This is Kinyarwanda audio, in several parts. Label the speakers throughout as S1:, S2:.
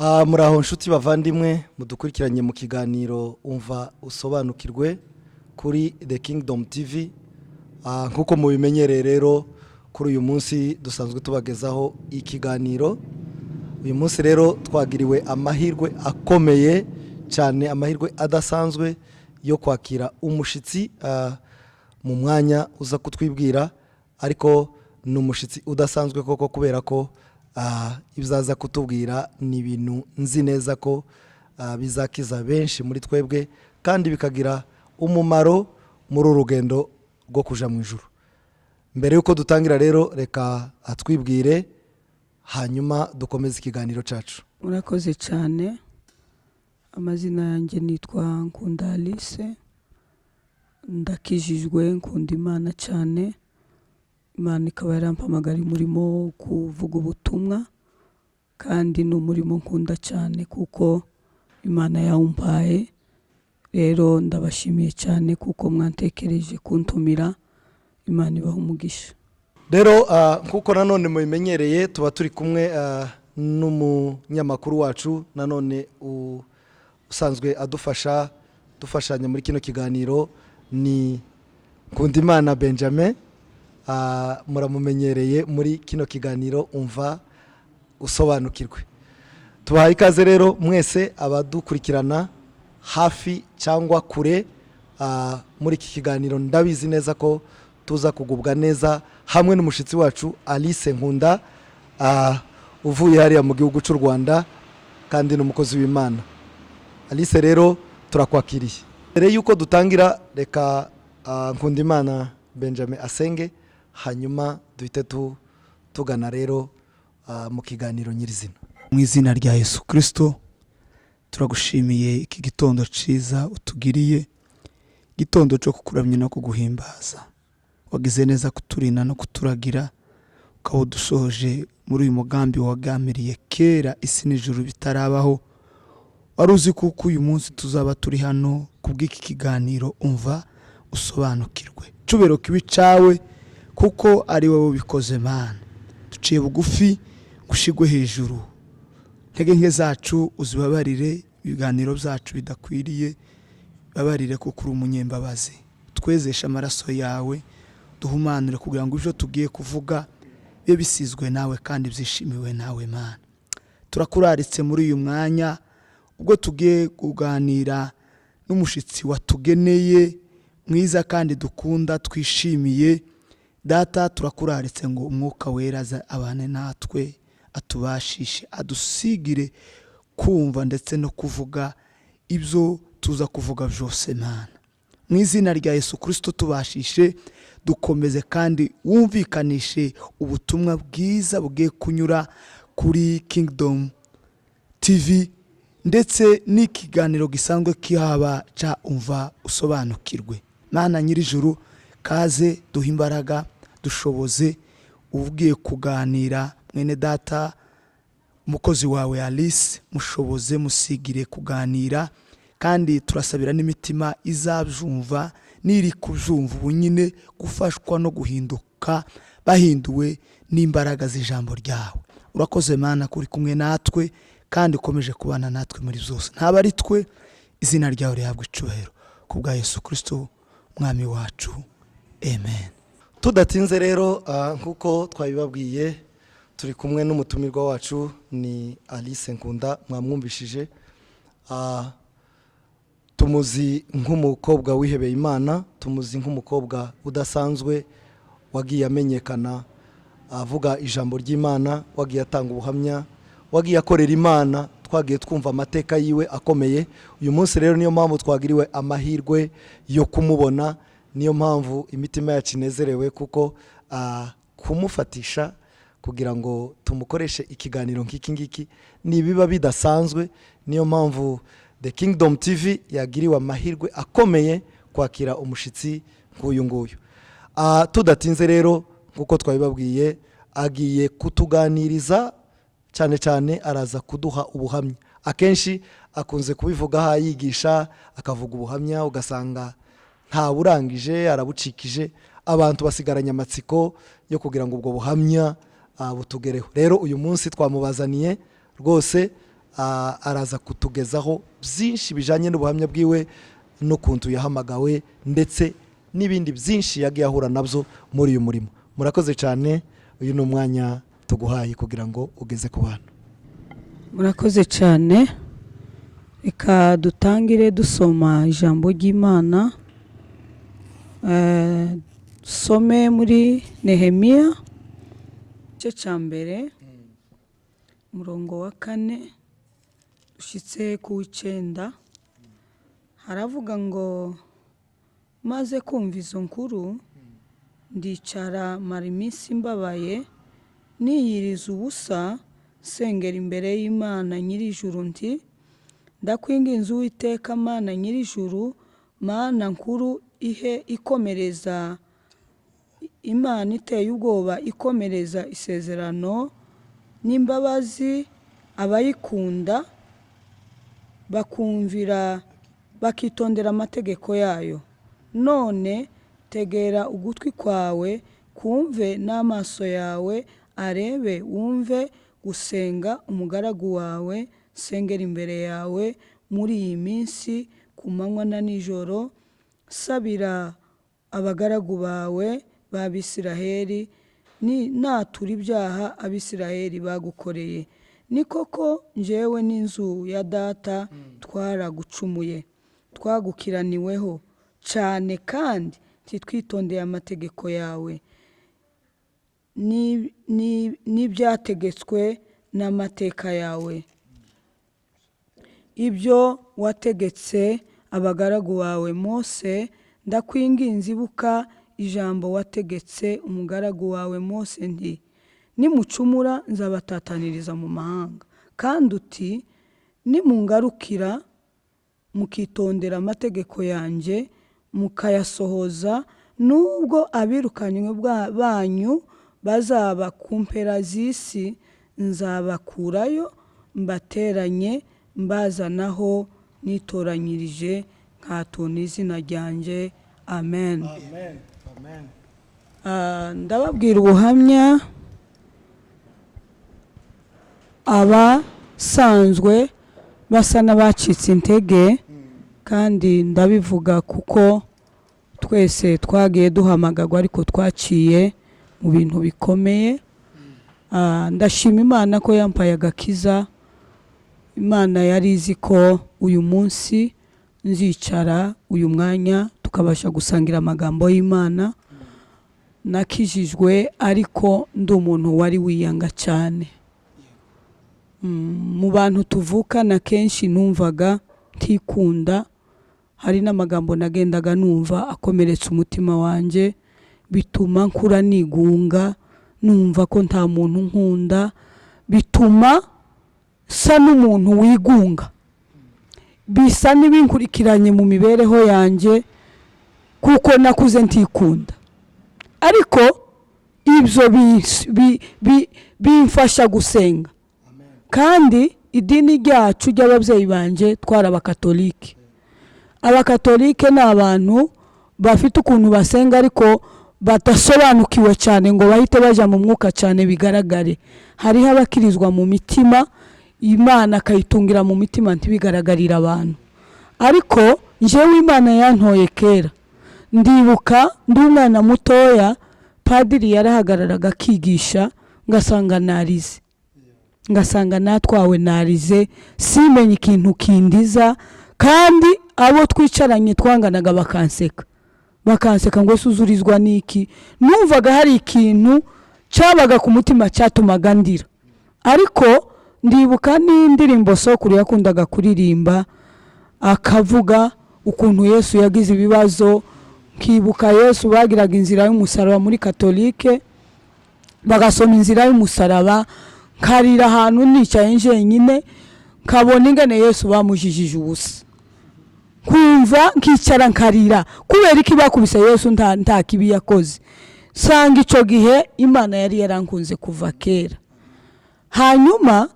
S1: Muraho nshuti bavandimwe mudukurikiranye mu kiganiro Umva Usobanukirwe kuri The Kingdom TV. Nk'uko mubimenyereye rero, kuri uyu munsi dusanzwe tubagezaho ikiganiro. Uyu munsi rero twagiriwe amahirwe akomeye cyane, amahirwe adasanzwe yo kwakira umushitsi mu mwanya uza kutwibwira, ariko ni umushitsi udasanzwe koko, kubera ko ibyo aza kutubwira ni ibintu nzi neza ko bizakiza benshi muri twebwe kandi bikagira umumaro muri uru rugendo rwo kuja mu ijuru. Mbere y'uko dutangira rero, reka atwibwire, hanyuma dukomeze ikiganiro cyacu.
S2: Murakoze cyane. Amazina yanjye nitwa Nkunda Alice, ndakijijwe, nkunda Imana cyane. Imana ikaba yarampamagara umurimo wo kuvuga ubutumwa, kandi ni umurimo nkunda cyane kuko Imana yawumpaye. Rero ndabashimiye cyane kuko mwantekereje kuntumira. Imana ibaha umugisha.
S1: Rero nk'uko nanone mubimenyereye, tuba turi kumwe n'umunyamakuru wacu nanone usanzwe adufasha, dufashanya muri kino kiganiro, ni Nkundimana Benjamin. Muramumenyereye muri kino kiganiro Umva Usobanukirwe. Tubahaye ikaze rero mwese abadukurikirana hafi cyangwa kure muri iki kiganiro. Ndabizi neza ko tuza kugubwa neza hamwe n'umushyitsi wacu Alice Nkunda, uvuye hariya mu gihugu cy'u Rwanda kandi ni umukozi w'Imana. Alice rero, turakwakiriye. Mbere y'uko dutangira, reka Nkundimana Benjamin asenge, hanyuma duhite tugana rero mu kiganiro nyirizina.
S3: Mu izina rya Yesu Kirisito, turagushimiye iki gitondo cyiza utugiriye, igitondo cyo kukuramya no kuguhimbaza. Wagize neza kuturinda no kuturagira, ukaba udusohoje muri uyu mugambi wagambiriye kera isi n'ijuru bitarabaho. Wari uzi kuko uyu munsi tuzaba turi hano kubw'iki kiganiro Umva Usobanukirwe. Cubero kibi cawe, kuko ari wowe ubikoze. Mana, duciye bugufi, gushigwe hejuru. Intege nke zacu uzibabarire, ibiganiro byacu bidakwiriye babarire, kuko uri umunyembabazi. Twezeshe amaraso yawe, duhumanure, kugira ngo ibyo tugiye kuvuga bibe bisizwe nawe kandi byishimiwe nawe. Mana, turakuraritse muri uyu mwanya ubwo tugiye kuganira n'umushyitsi watugeneye mwiza kandi dukunda, twishimiye. Data, turakuraritse ngo Umwuka Wera aze abane natwe, atubashishe, adusigire kumva ndetse no kuvuga ibyo tuza kuvuga byose. Mana, mu izina rya Yesu Kirisito, tubashishe, dukomeze kandi wumvikanishe ubutumwa bwiza bugiye kunyura kuri Kingdom TV ndetse n'ikiganiro gisanzwe kihaba ca Umva Usobanukirwe. Mana nyir'ijuru, kaze duhe imbaraga, dushoboze ugiye kuganira, mwene data umukozi wawe Alice, mushoboze, musigire kuganira. Kandi turasabira n'imitima izabyumva n'iri kubyumva ubu nyine gufashwa no guhinduka, bahinduwe n'imbaraga z'ijambo ryawe. Urakoze Mana kuri kumwe natwe kandi ukomeje kubana natwe muri byose, ntaba ari twe. Izina ryawe rihabwa icubahiro ku bwa Yesu Kirisito Mwami wacu, amen.
S1: Tudatinze rero, nk'uko twabibabwiye, turi kumwe n'umutumirwa wacu, ni Alice Nkunda, mwamwumvishije. Tumuzi nk'umukobwa wihebeye Imana, tumuzi nk'umukobwa udasanzwe wagiye amenyekana avuga ijambo ry'Imana, wagiye atanga ubuhamya, wagiye akorera Imana. Twagiye twumva amateka yiwe akomeye. Uyu munsi rero niyo mpamvu twagiriwe amahirwe yo kumubona, niyo mpamvu imitima yacu inezerewe, kuko kumufatisha kugira ngo tumukoreshe ikiganiro nk'iki ngiki ni ibiba bidasanzwe. Niyo mpamvu The Kingdom TV yagiriwe amahirwe akomeye kwakira umushyitsi nk'uyu nguyu. Tudatinze rero, nk'uko twabibabwiye, agiye kutuganiriza cyane cyane, araza kuduha ubuhamya. Akenshi akunze kubivuga, yigisha akavuga ubuhamya, ugasanga ntaburangije, arabucikije, abantu basigaranye amatsiko yo kugira ngo ubwo buhamya butugereho. Rero uyu munsi twamubazaniye rwose. Araza kutugezaho byinshi bijanye n'ubuhamya bwiwe n'ukuntu yahamagawe, ndetse n'ibindi byinshi yagiye ahura nabyo muri uyu murimo. Murakoze cyane. Uyu ni umwanya tuguhaye kugira ngo ugeze ku bantu.
S2: Murakoze cyane. Reka dutangire dusoma ijambo ry'Imana. Dusome muri Nehemiya igice cya mbere, umurongo wa 4 ushyitse ku w'icyenda. Haravuga ngo: "Maze kumva izo nkuru, ndicara, mara iminsi mbabaye, niyiriza ubusa, nsengera imbere y'Imana nyir'ijuru nti: 'Ndakwinginze Uwiteka Mana nyir'ijuru, Mana nkuru ihe ikomereza, Imana iteye ubwoba, ikomereza isezerano n'imbabazi abayikunda, bakumvira, bakitondera amategeko yayo. None tegera ugutwi kwawe kumve, n'amaso yawe arebe, wumve gusenga umugaragu wawe nsengera imbere yawe muri iyi minsi ku manywa na nijoro, sabira abagaragu bawe b'Abisiraheli, ni natura ibyaha Abisiraheli bagukoreye. Ni koko, njyewe n'inzu ya data twaragucumuye, twagukiraniweho cyane, kandi ntitwitondeye amategeko yawe n'ibyategetswe n'amateka yawe, ibyo wategetse abagaragu bawe Mose. Ndakwinginze, ibuka ijambo wategetse umugaragu wawe Mose nti: 'Nimucumura nzabatataniriza mu mahanga,' kandi uti: 'Nimungarukira mukitondera amategeko yanjye mukayasohoza, nubwo abirukanywe banyu bazaba ku mpera z'isi, nzabakurayo mbateranye, mbazanaho nitoranyirije, nkatuna izina ryanjye.' Amen." Ndababwira ubuhamya. Abasanzwe basa n'abacitse intege, kandi ndabivuga kuko twese twagiye duhamagarwa, ariko twaciye mu bintu bikomeye. Ndashima Imana ko yampaye agakiza. Imana yari izi ko uyu munsi nzicara uyu mwanya tukabasha gusangira amagambo y'Imana. Nakijijwe ariko ndi umuntu wari wiyanga cyane. Mu bantu tuvukana kenshi numvaga ntikunda. Hari n'amagambo nagendaga numva akomeretsa umutima wanjye, bituma nkura nigunga, numva ko nta muntu nkunda, bituma sa n'umuntu wigunga, bisa n'ibinkurikiranye mu mibereho yanjye, kuko nakuze ntikunda. Ariko ibyo bimfasha gusenga. Kandi idini ryacu ry'ababyeyi banjye, twari Abakatolike. Abakatolike ni abantu bafite ukuntu basenga, ariko badasobanukiwe cyane ngo bahite bajya mu mwuka cyane bigaragare. Hariho abakirizwa mu mitima, Imana akayitungira mu mitima, ntibigaragarire abantu. Ariko njyewe Imana yantoye kera. Ndibuka ndi umwana mutoya, padiri yarahagararaga akigisha, ngasanga narize, ngasanga natwawe, narize, simenye ikintu kindiza. Kandi abo twicaranye twanganaga bakanseka, bakanseka ngo: "Suzurizwa n'iki?" Numvaga hari ikintu cyabaga ku mutima cyatumaga ndira. Ariko ndibuka n'indirimbo sokuru yakundaga kuririmba, akavuga ukuntu Yesu yagize ibibazo. Nkibuka Yesu bagiraga inzira y'umusaraba muri Katolike, bagasoma inzira y'umusaraba, nkarira ahantu nicaye njyenyine, nkabona ingene Yesu bamujijije ubusa, nkumva nkicara nkarira: kubera iki bakubise Yesu nta kibi yakoze? Sanga icyo gihe Imana yari yarankunze kuva kera. Hanyuma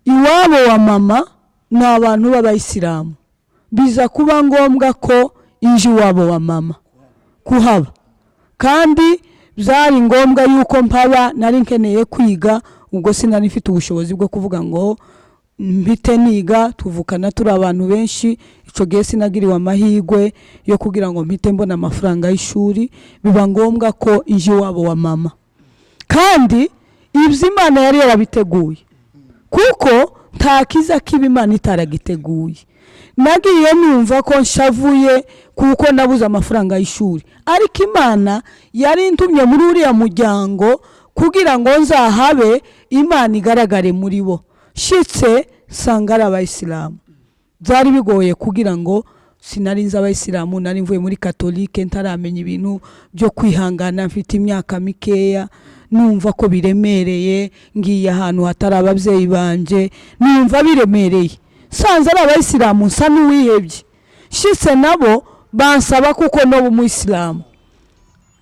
S2: iwabo wa mama ni abantu b'Abayisilamu, biza kuba ngombwa ko inje iwabo wa mama kuhaba, kandi byari ngombwa yuko mpaba. Nari nkeneye kwiga, ubwo sinari mfite ubushobozi bwo kuvuga ngo Mpite niga, tuvukana turi abantu benshi. Icyo gihe sinagiriwe amahirwe yo kugira ngo mpite mbona amafaranga y'ishuri, biba ngombwa ko inje iwabo wa mama. Kandi ibyo Imana yari yarabiteguye, kuko nta kiza kiba Imana itaragiteguye. Nagiye numva ko nshavuye kuko nabuze amafaranga y'ishuri, ariko Imana yari intumye muri uriya muryango kugira ngo nzahabe, Imana igaragare muri bo. Shitse nsanga ari abayisilamu. Byari bigoye kugira ngo, sinari nzi abayisilamu, nari mvuye muri katolike, ntaramenya ibintu byo kwihangana, mfite imyaka mikeya, numva ko biremereye, ngiye ahantu hatari ababyeyi banje, numva biremereye. Nsanze ari abayisilamu, nsa n'uwihebye. Shitse nabo bansaba kuko noba umuyisilamu.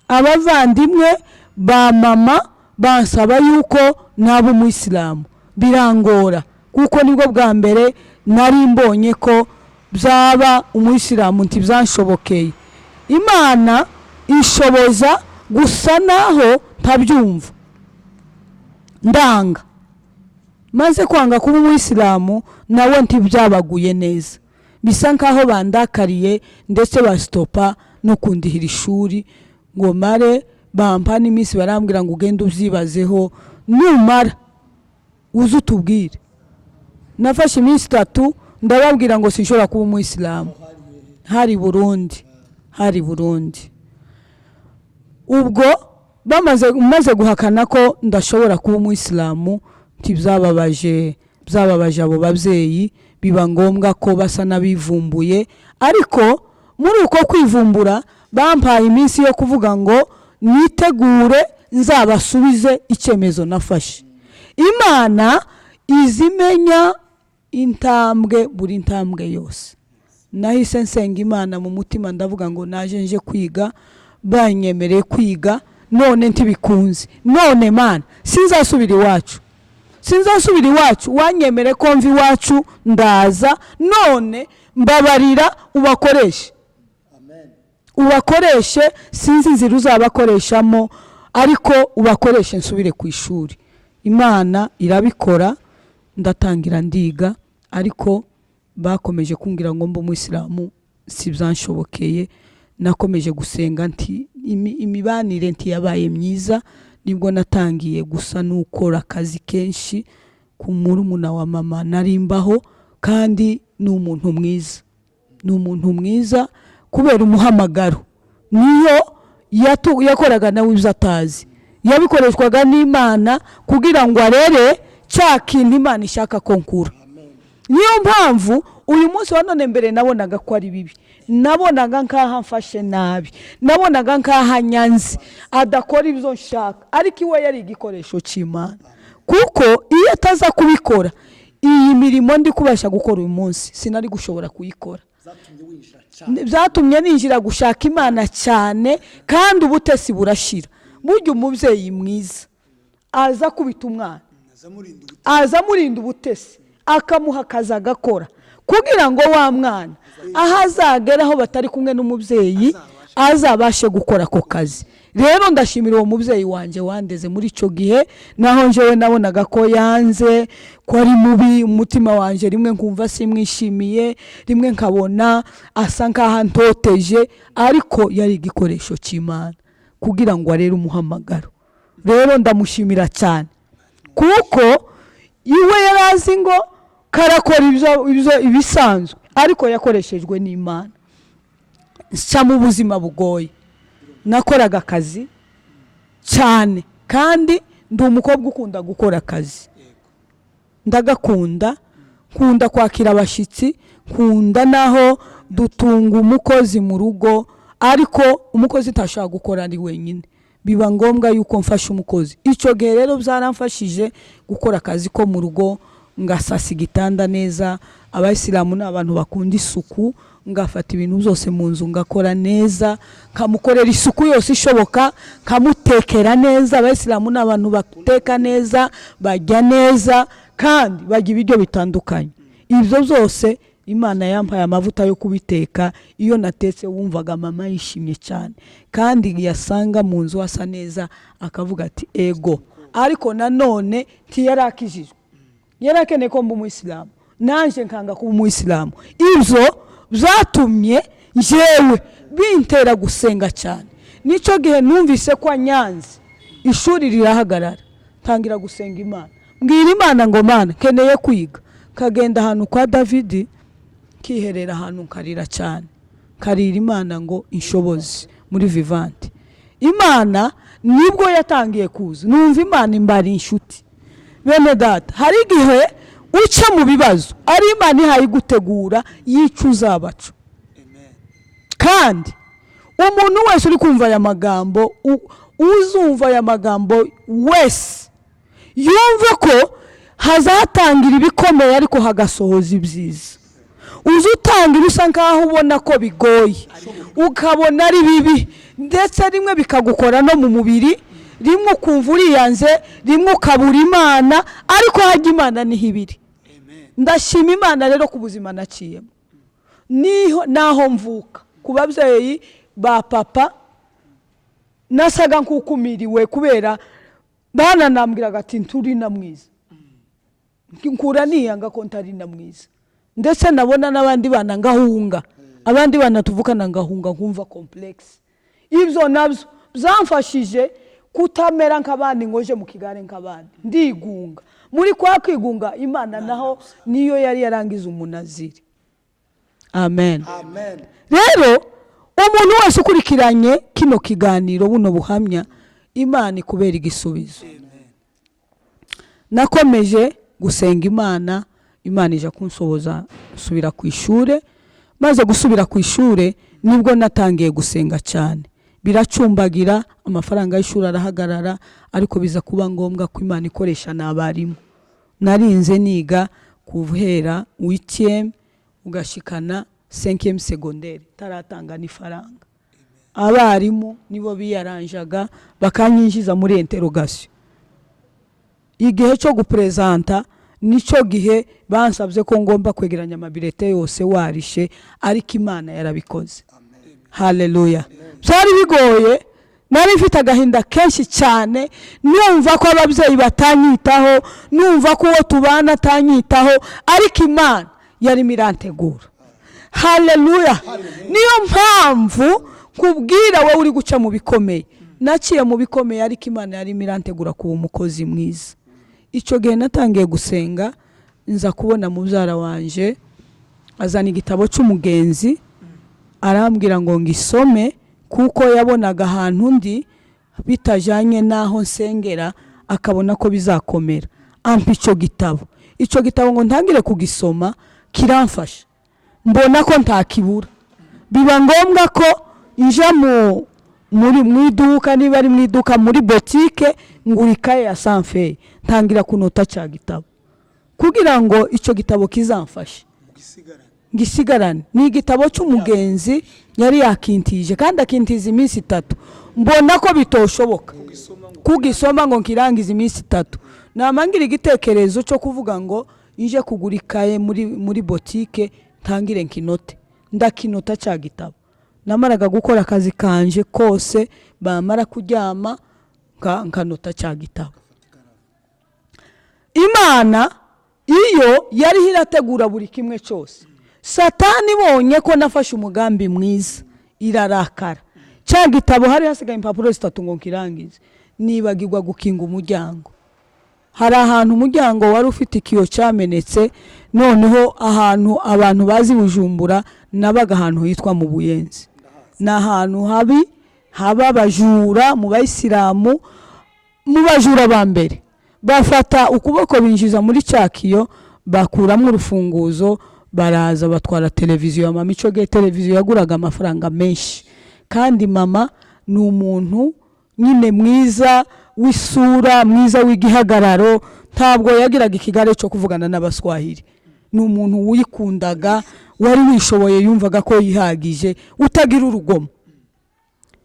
S2: Abavandimwe ba mama bansaba yuko naba umuyisilamu, birangora kuko nibwo bwa mbere nari mbonye ko byaba umuyisilamu, ntibyanshobokeye. Imana ishoboza gusa naho ntabyumva, ndanga. Maze kwanga kuba umuyisilamu, nawe ntibyabaguye neza, bisa nkaho bandakariye, ndetse basitopa no kundihira ishuri ngo mare. Bampa n'iminsi, barambwira ngo ugende ubyibazeho, numara uze utubwire. Nafashe iminsi 3, ndababwira ngo sinshobora kuba umuyisilamu. Hari Burundi, hari Burundi. Ubwo bamaze maze guhakana ko ndashobora kuba umuyisilamu, ntibyababaje, byababaje abo babyeyi, biba ngombwa ko basa n'abivumbuye. Ariko muri uko kwivumbura bampaye iminsi yo kuvuga ngo nitegure nzabasubize icyemezo nafashe. Imana izimenya intambwe, buri ntambwe yose. Nahise nsenga Imana mu mutima, ndavuga ngo naje nje kwiga, banyemereye kwiga, none ntibikunze, none Mana sinzasubira iwacu, sinzasubira iwacu, wanyemere ko mva iwacu ndaza, none mbabarira ubakoreshe, ubakoreshe, sinzi inzira uzabakoreshamo, ariko ubakoreshe nsubire ku ishuri. Imana irabikora, ndatangira ndiga, ariko bakomeje kumbwira ngo mbe umuyisilamu, si byanshobokeye. Nakomeje gusenga, nti imibanire ntiyabaye myiza. Nibwo natangiye gusa n'ukora akazi kenshi ku murumuna wa mama narimbaho, kandi ni umuntu mwiza, ni umuntu mwiza kubera umuhamagaro. Niyo yakoraga nawe ibyo atazi, yabikoreshwaga n'Imana kugira ngo arere cya kintu Imana ishaka ko nkura. Niyo mpamvu uyu munsi wa none, mbere nabonaga ko ari bibi, nabonaga nkaho amfashe nabi, nabonaga nkaho anyanze, adakora ibyo nshaka, ariko iwe yari igikoresho cy'Imana, kuko iyo ataza kubikora, iyi mirimo ndi kubasha gukora uyu munsi sinari gushobora kuyikora. Byatumye ninjira gushaka Imana cyane, kandi ubutesi burashira. Burya umubyeyi mwiza aza kubita umwana, aza amurinda ubutesi, akamuha akazi agakora, kugira ngo wa mwana aho azagera aho batari kumwe n'umubyeyi azabashe gukora ako kazi. Rero ndashimira uwo mubyeyi wanjye wandeze muri icyo gihe, naho njyewe nabonaga ko yanze, ko ari mubi, umutima wanjye rimwe nkumva simwishimiye, rimwe nkabona asa nkaho antoteje, ariko yari igikoresho cy'Imana kugira ngo arere umuhamagaro. Rero ndamushimira cyane, kuko iwe yari azi ngo karakora ibyo ibisanzwe, ariko yakoreshejwe n'Imana. Nca mu buzima bugoye, nakoraga akazi cyane, kandi ndi umukobwa ukunda gukora akazi, ndagakunda, nkunda kwakira abashyitsi, nkunda naho dutunga umukozi mu rugo, ariko umukozi ntashobora gukora ari wenyine, biba ngombwa yuko mfasha umukozi. Icyo gihe rero byaramfashije gukora akazi ko mu rugo, ngasasa igitanda neza. Abayisilamu ni abantu bakunda isuku, ngafata ibintu byose mu nzu ngakora neza, nkamukorera isuku yose ishoboka, nkamutekera neza. Abayisilamu ni abantu bateka neza, barya neza, kandi barya ibiryo bitandukanye. Ibyo byose Imana yampaye amavuta yo kubiteka. Iyo natetse wumvaga mama yishimye cyane, kandi yasanga mu nzu hasa neza akavuga ati ego. Ariko nanone ntiyarakijijwe, Yari akeneye ko mba umuyisilamu, nanjye nkanga kuba umuyisilamu. Ibyo byatumye njyewe bintera gusenga cyane. Nicyo gihe numvise ko anyanze, ishuri rirahagarara, ntangira gusenga Imana, mbwira Imana ngo: "Mana, nkeneye kwiga." Nkagenda ahantu kwa Davidi, nkiherera ahantu, nkarira cyane, nkarira Imana ngo inshobozi muri Vivante. Imana nibwo yatangiye kuza, numva Imana imbara inshuti. Bene data, hari igihe uca mu bibazo ari Imana ihaye igutegura yica uzabaca. Kandi umuntu wese uri kumva aya magambo, uzumva aya magambo wese yumve ko hazatangira ibikomeye ariko hagasohoza ibyiza. Uzi utangira usa nkaho ubona ko bigoye, ukabona ari bibi, ndetse rimwe bikagukora no mu mubiri, rimwe ukumva uriyanze, rimwe ukabura Imana, ariko hajya Imana niho ibiri. Ndashima Imana rero ku buzima naciyemo, niho naho mvuka ku babyeyi ba papa nasaga nk'ukumiriwe, kubera bananambwiraga ati: "Nturi na mwiza." Nkura niyanga ko ntari na mwiza, ndetse nabona n'abandi bana ngahunga, abandi bana tuvukana ngahunga, nkumva complexe. Ibyo nabyo byamfashije kutamera nk'abandi ngoje mu kigare nk'abandi, ndigunga. Muri kwa kwigunga, Imana naho niyo yari yarangiza umunaziri. Amen.
S1: Amen.
S2: Rero umuntu wese ukurikiranye kino kiganiro, buno buhamya, Imana ikubera igisubizo. Nakomeje gusenga Imana, Imana ija kunsohoza, nsubira ku ishuri. Maze gusubira ku ishuri nibwo natangiye gusenga cyane, biracumbagira, amafaranga y'ishuri arahagarara, ariko biza kuba ngombwa ko Imana ikoresha n'abarimu. Narinze niga guhera huitième ugashikana cinquième secondaire taratanga n'ifaranga. Abarimu nibo biyaranjaga bakanyinjiza muri interrogation. Igihe cyo guperezanta nicyo gihe bansabye ko ngomba kwegeranya amabirete yose warishe, ariko Imana yarabikoze. Haleluya! Byari bigoye, nari mfite agahinda kenshi cyane, numva ko ababyeyi batanyitaho, numva ko uwo tubana atanyitaho, ariko Imana yarimo irantegura. Haleluya! Niyo mpamvu nkubwira wowe uri guca mu bikomeye, naciye mu bikomeye, ariko Imana yarimo irantegura kuba umukozi mwiza. Icyo gihe natangiye gusenga, nza kubona mubyara wanje azana igitabo cy'umugenzi, arambwira ngo ngisome, kuko yabonaga ahantu ndi bitajyanye n'aho nsengera, akabona ko bizakomera. Ampa icyo gitabo, icyo gitabo ngo ntangire kugisoma, kiramfasha, mbona ko ntakibura. Biba ngombwa ko nja mu muri mu iduka, niba ari mu iduka, muri botike, ngura ikaye ya sanfeyi, ntangira kunota cya gitabo kugira ngo icyo gitabo kizamfashe ngisigarane. Ni igitabo cy'umugenzi yari yakintije, kandi akintiza iminsi 3. Mbona ko bitoshoboka kugisoma ngo nkirangize iminsi 3. Namangira igitekerezo cyo kuvuga ngo nje kugura ikaye muri botike, ntangire nkinote. Ndakinota cya gitabo. Namaraga gukora akazi kanje kose, bamara kuryama, nkanota cya gitabo. Imana iyo yariho irategura buri kimwe cyose. Satani ibonye ko nafashe umugambi mwiza irarakara. Cya gitabo hari hasigaye impapuro 3 ngo nkirangize, nibagirwa gukinga umuryango. Hari ahantu umuryango wari ufite ikiyo cyamenetse. Noneho ahantu abantu bazi Bujumbura, nabaga ahantu hitwa mu Buyenzi, ni ahantu habi haba abajura mu bayisilamu. Mu bajura ba mbere bafata ukuboko binjiza muri cya kiyo, bakuramo urufunguzo, baraza batwara televiziyo ya mama. Icyo gihe televiziyo yaguraga amafaranga menshi, kandi mama ni umuntu nyine mwiza w'isura, mwiza w'igihagararo, ntabwo yagiraga ikigare cyo kuvugana n'abaswahili. Ni umuntu wikundaga, wari wishoboye, yumvaga ko yihagije, utagira urugomo.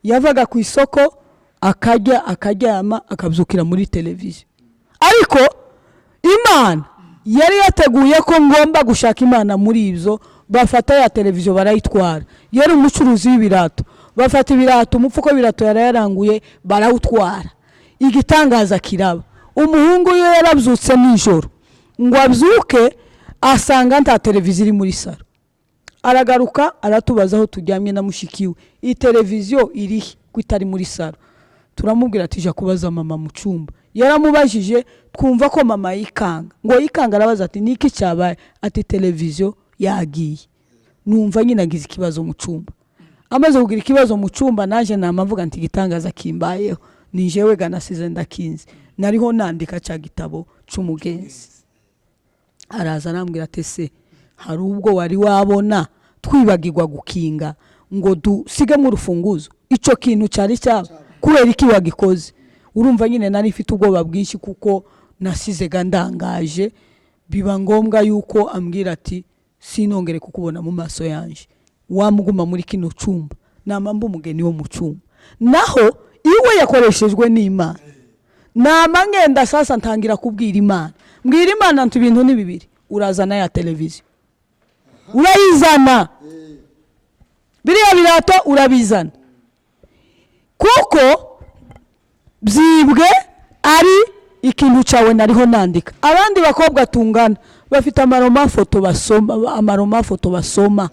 S2: Yavaga ku isoko akajya akaryama, akabyukira muri televiziyo. Ariko Imana yari yateguye ko ngomba gushaka Imana muri ibyo. Bafata ya televiziyo barayitwara. Yari umucuruzi w'ibirato, bafata ibirato, umufuko w'ibirato yarayaranguye, barawutwara. Igitangaza kiraba, umuhungu we yarabyutse nijoro. Ngo abyuke asanga nta televiziyo iri muri saro. Aragaruka aratubaza aho turyamye na mushiki we, iyi televiziyo irihe ko itari muri saro? Turamubwira ati jya kubaza mama mu cyumba. Yaramubajije, twumva ko mama yikanga, ngo yikanga arabaza ati niki cyabaye? Ati televiziyo yagiye. Numva nyine agize ikibazo mu cyumba. Amaze kugira ikibazo mu cyumba, naje namavuga nti igitangaza kimbayeho ni jewe ganasize ndakinze, nariho nandika cya gitabo cy'umugenzi. Araza arambwira ati se hari ubwo wari wabona twibagirwa gukinga ngo dusigemo urufunguzo? Icyo kintu cyari cyaba kubera iki wagikoze? Urumva nyine nari mfite ubwoba bwinshi kuko nasize ndangaje. Biba ngombwa yuko ambwira ati sinongere kukubona mu maso yanjye, wamuguma muri kino cyumba, nama mba umugeni wo mu cyumba. Naho iwe yakoreshejwe n'Imana. Nama ngenda sasa ntangira kubwira Imana, mbwira Imana nti ibintu ni bibiri, urazana ya televiziyo, urayizana, biriya birato urabizana, kuko byibwe ari ikintu cyawe nariho nandika. Abandi bakobwa tungana bafite amaromafoto basoma, amaromafoto basoma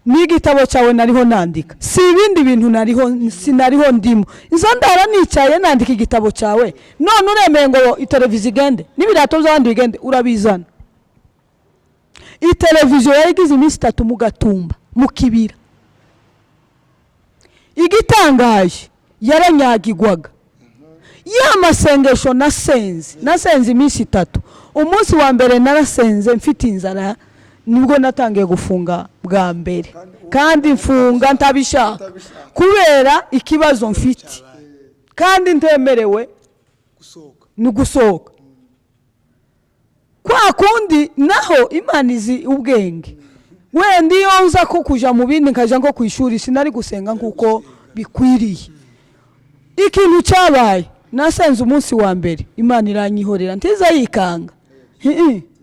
S2: n'igitabo cyawe nariho nandika, si ibindi bintu nariho, sinariho ndimo izo ndara nicaye nandika igitabo cyawe. None uremeye ngo iteleviziyo igende n'ibirato by'abandi bigende, urabizana. Iteleviziyo yari igize iminsi 3 mu Gatumba mu kibira. Igitangaje yaranyagigwaga. Ya masengesho nasenze iminsi 3. Umunsi wa mbere narasenze mfite inzara, nibwo natangiye gufunga bwa mbere, kandi mfunga ntabishaka kubera ikibazo mfite, kandi ntemerewe ni gusohoka kwa kundi. Naho Imana izi ubwenge, wenda iyo nza ko kuja mu bindi nkaja nko ku ishuri sinari gusenga nkuko bikwiriye. Ikintu cyabaye, nasenze umunsi wa mbere, Imana iranyihorera, ntiza yikanga,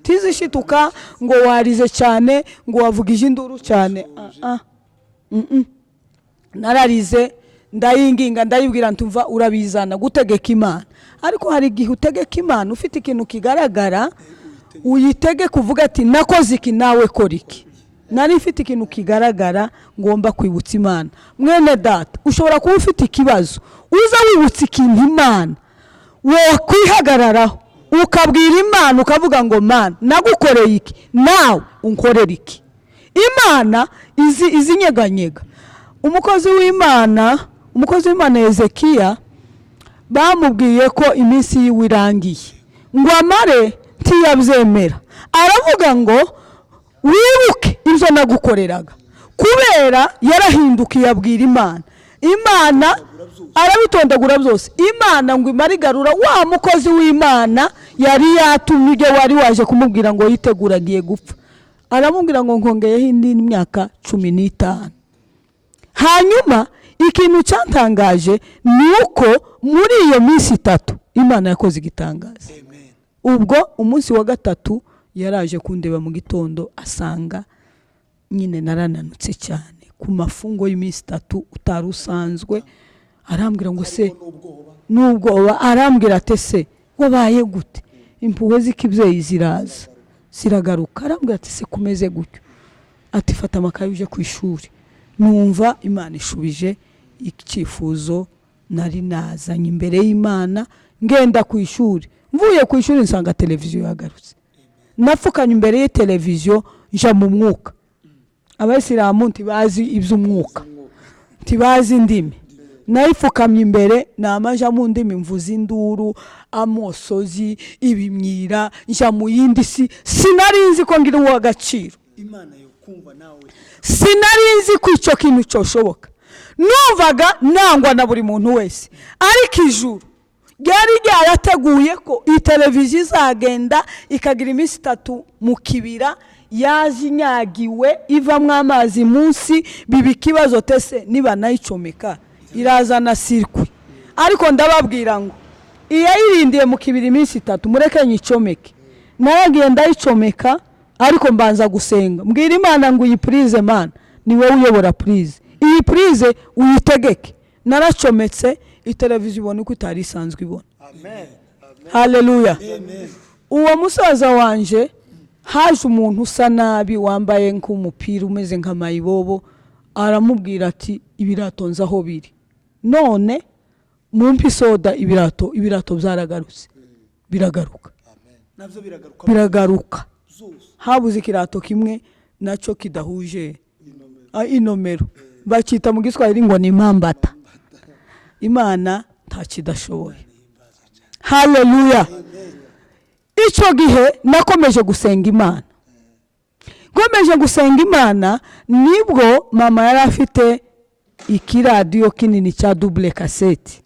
S2: ntizishituka ngo warize cyane, ngo wavugije induru cyane. Nararize ndayinginga, ndayibwira ntumva urabizana. Gutegeka Imana, ariko hari igihe utegeka Imana ufite ikintu kigaragara, uyitege kuvuga ati nakoze iki, nawe kora iki. Nari mfite ikintu kigaragara ngomba kwibutsa Imana. Mwene data, ushobora kuba ufite ikibazo, uza wibutsa ikintu Imana wakwihagararaho, ukabwira Imana ukavuga ngo Mana nagukoreye iki, nawe unkorera iki. Imana izi nyeganyega. Umukozi w'Imana Hezekiya bamubwiye ko iminsi yiwe irangiye, ngo amare ntiyabyemera, aravuga ngo wibuke ibyo nagukoreraga. Kubera yarahindukiye abwira Imana, Imana arabitondagura byose. Imana ngo imare igarura wa mukozi w'Imana yari yatumye ibyo wari waje kumubwira ngo yitegura agiye gupfa, aramubwira ngo nkongeyeho indi myaka 15. Hanyuma ikintu cyatangaje ni uko muri iyo minsi 3 Imana yakoze igitangaza. Ubwo umunsi wa 3 yaraje kundeba mu gitondo, asanga nyine narananutse cyane ku mafungo y'iminsi 3 utari usanzwe. Arambwira ngo se n'ubwoba, arambwira ati se wabaye gute? Impuhwe z'ikibyeyi ziraza ziragaruka. Arambwira ati se kumeze gutyo? Ati fata amakaye uje ku ishuri. Numva Imana ishubije icyifuzo nari nazanye imbere y'Imana. Ngenda ku ishuri, mvuye ku ishuri nsanga televiziyo yagarutse. Napfukanye imbere ya televiziyo nja mu mwuka. Abayisilamu ntibazi iby'umwuka, ntibazi indimi. Nayipfukamye imbere, namaja mu ndimi, mvuza induru, amosozi, ibimyira, nja mu yindi si. Sinari nzi ko ngira uw'agaciro, sinari nzi ko icyo kintu cyoshoboka. Numvaga nangwa na buri muntu wese, ariko ijuru ryari ryarateguye ko iyi televiziyo izagenda ikagira iminsi 3 mu kibira, yaje inyagiwe ivamo amazi munsi, biba ikibazo tese niba nayicomeka irazana sirikwi. Ariko ndababwira ngo iyayirindiye mu kibira iminsi 3 mureke nyicomeke. Naragiye ndayicomeka, ariko mbanza gusenga mbwira Imana ngo iyi purize Mana ni wowe uyobora purize, iyi purize uyitegeke. Naracometse iteleviziyo ibona uko itari isanzwe ibona. Haleluya. Uwo musaza wanje, haje umuntu usa nabi wambaye nk'umupira umeze nka mayibobo, aramubwira ati: "Ibirato nzi aho biri, none mumpe isoda." Ibirato byaragarutse, biragaruka.
S3: Nabyo biragaruka.
S2: Biragaruka.
S3: Zose.
S2: Habuze ikirato kimwe nacyo kidahuje inomero, bacyita mu Giswahili ngo ni impambata. Imana nta kidashoboye, haleluya! Icyo gihe nakomeje gusenga Imana, nkomeje gusenga Imana, nibwo mama yari afite ikiradiyo kinini cya double cassette.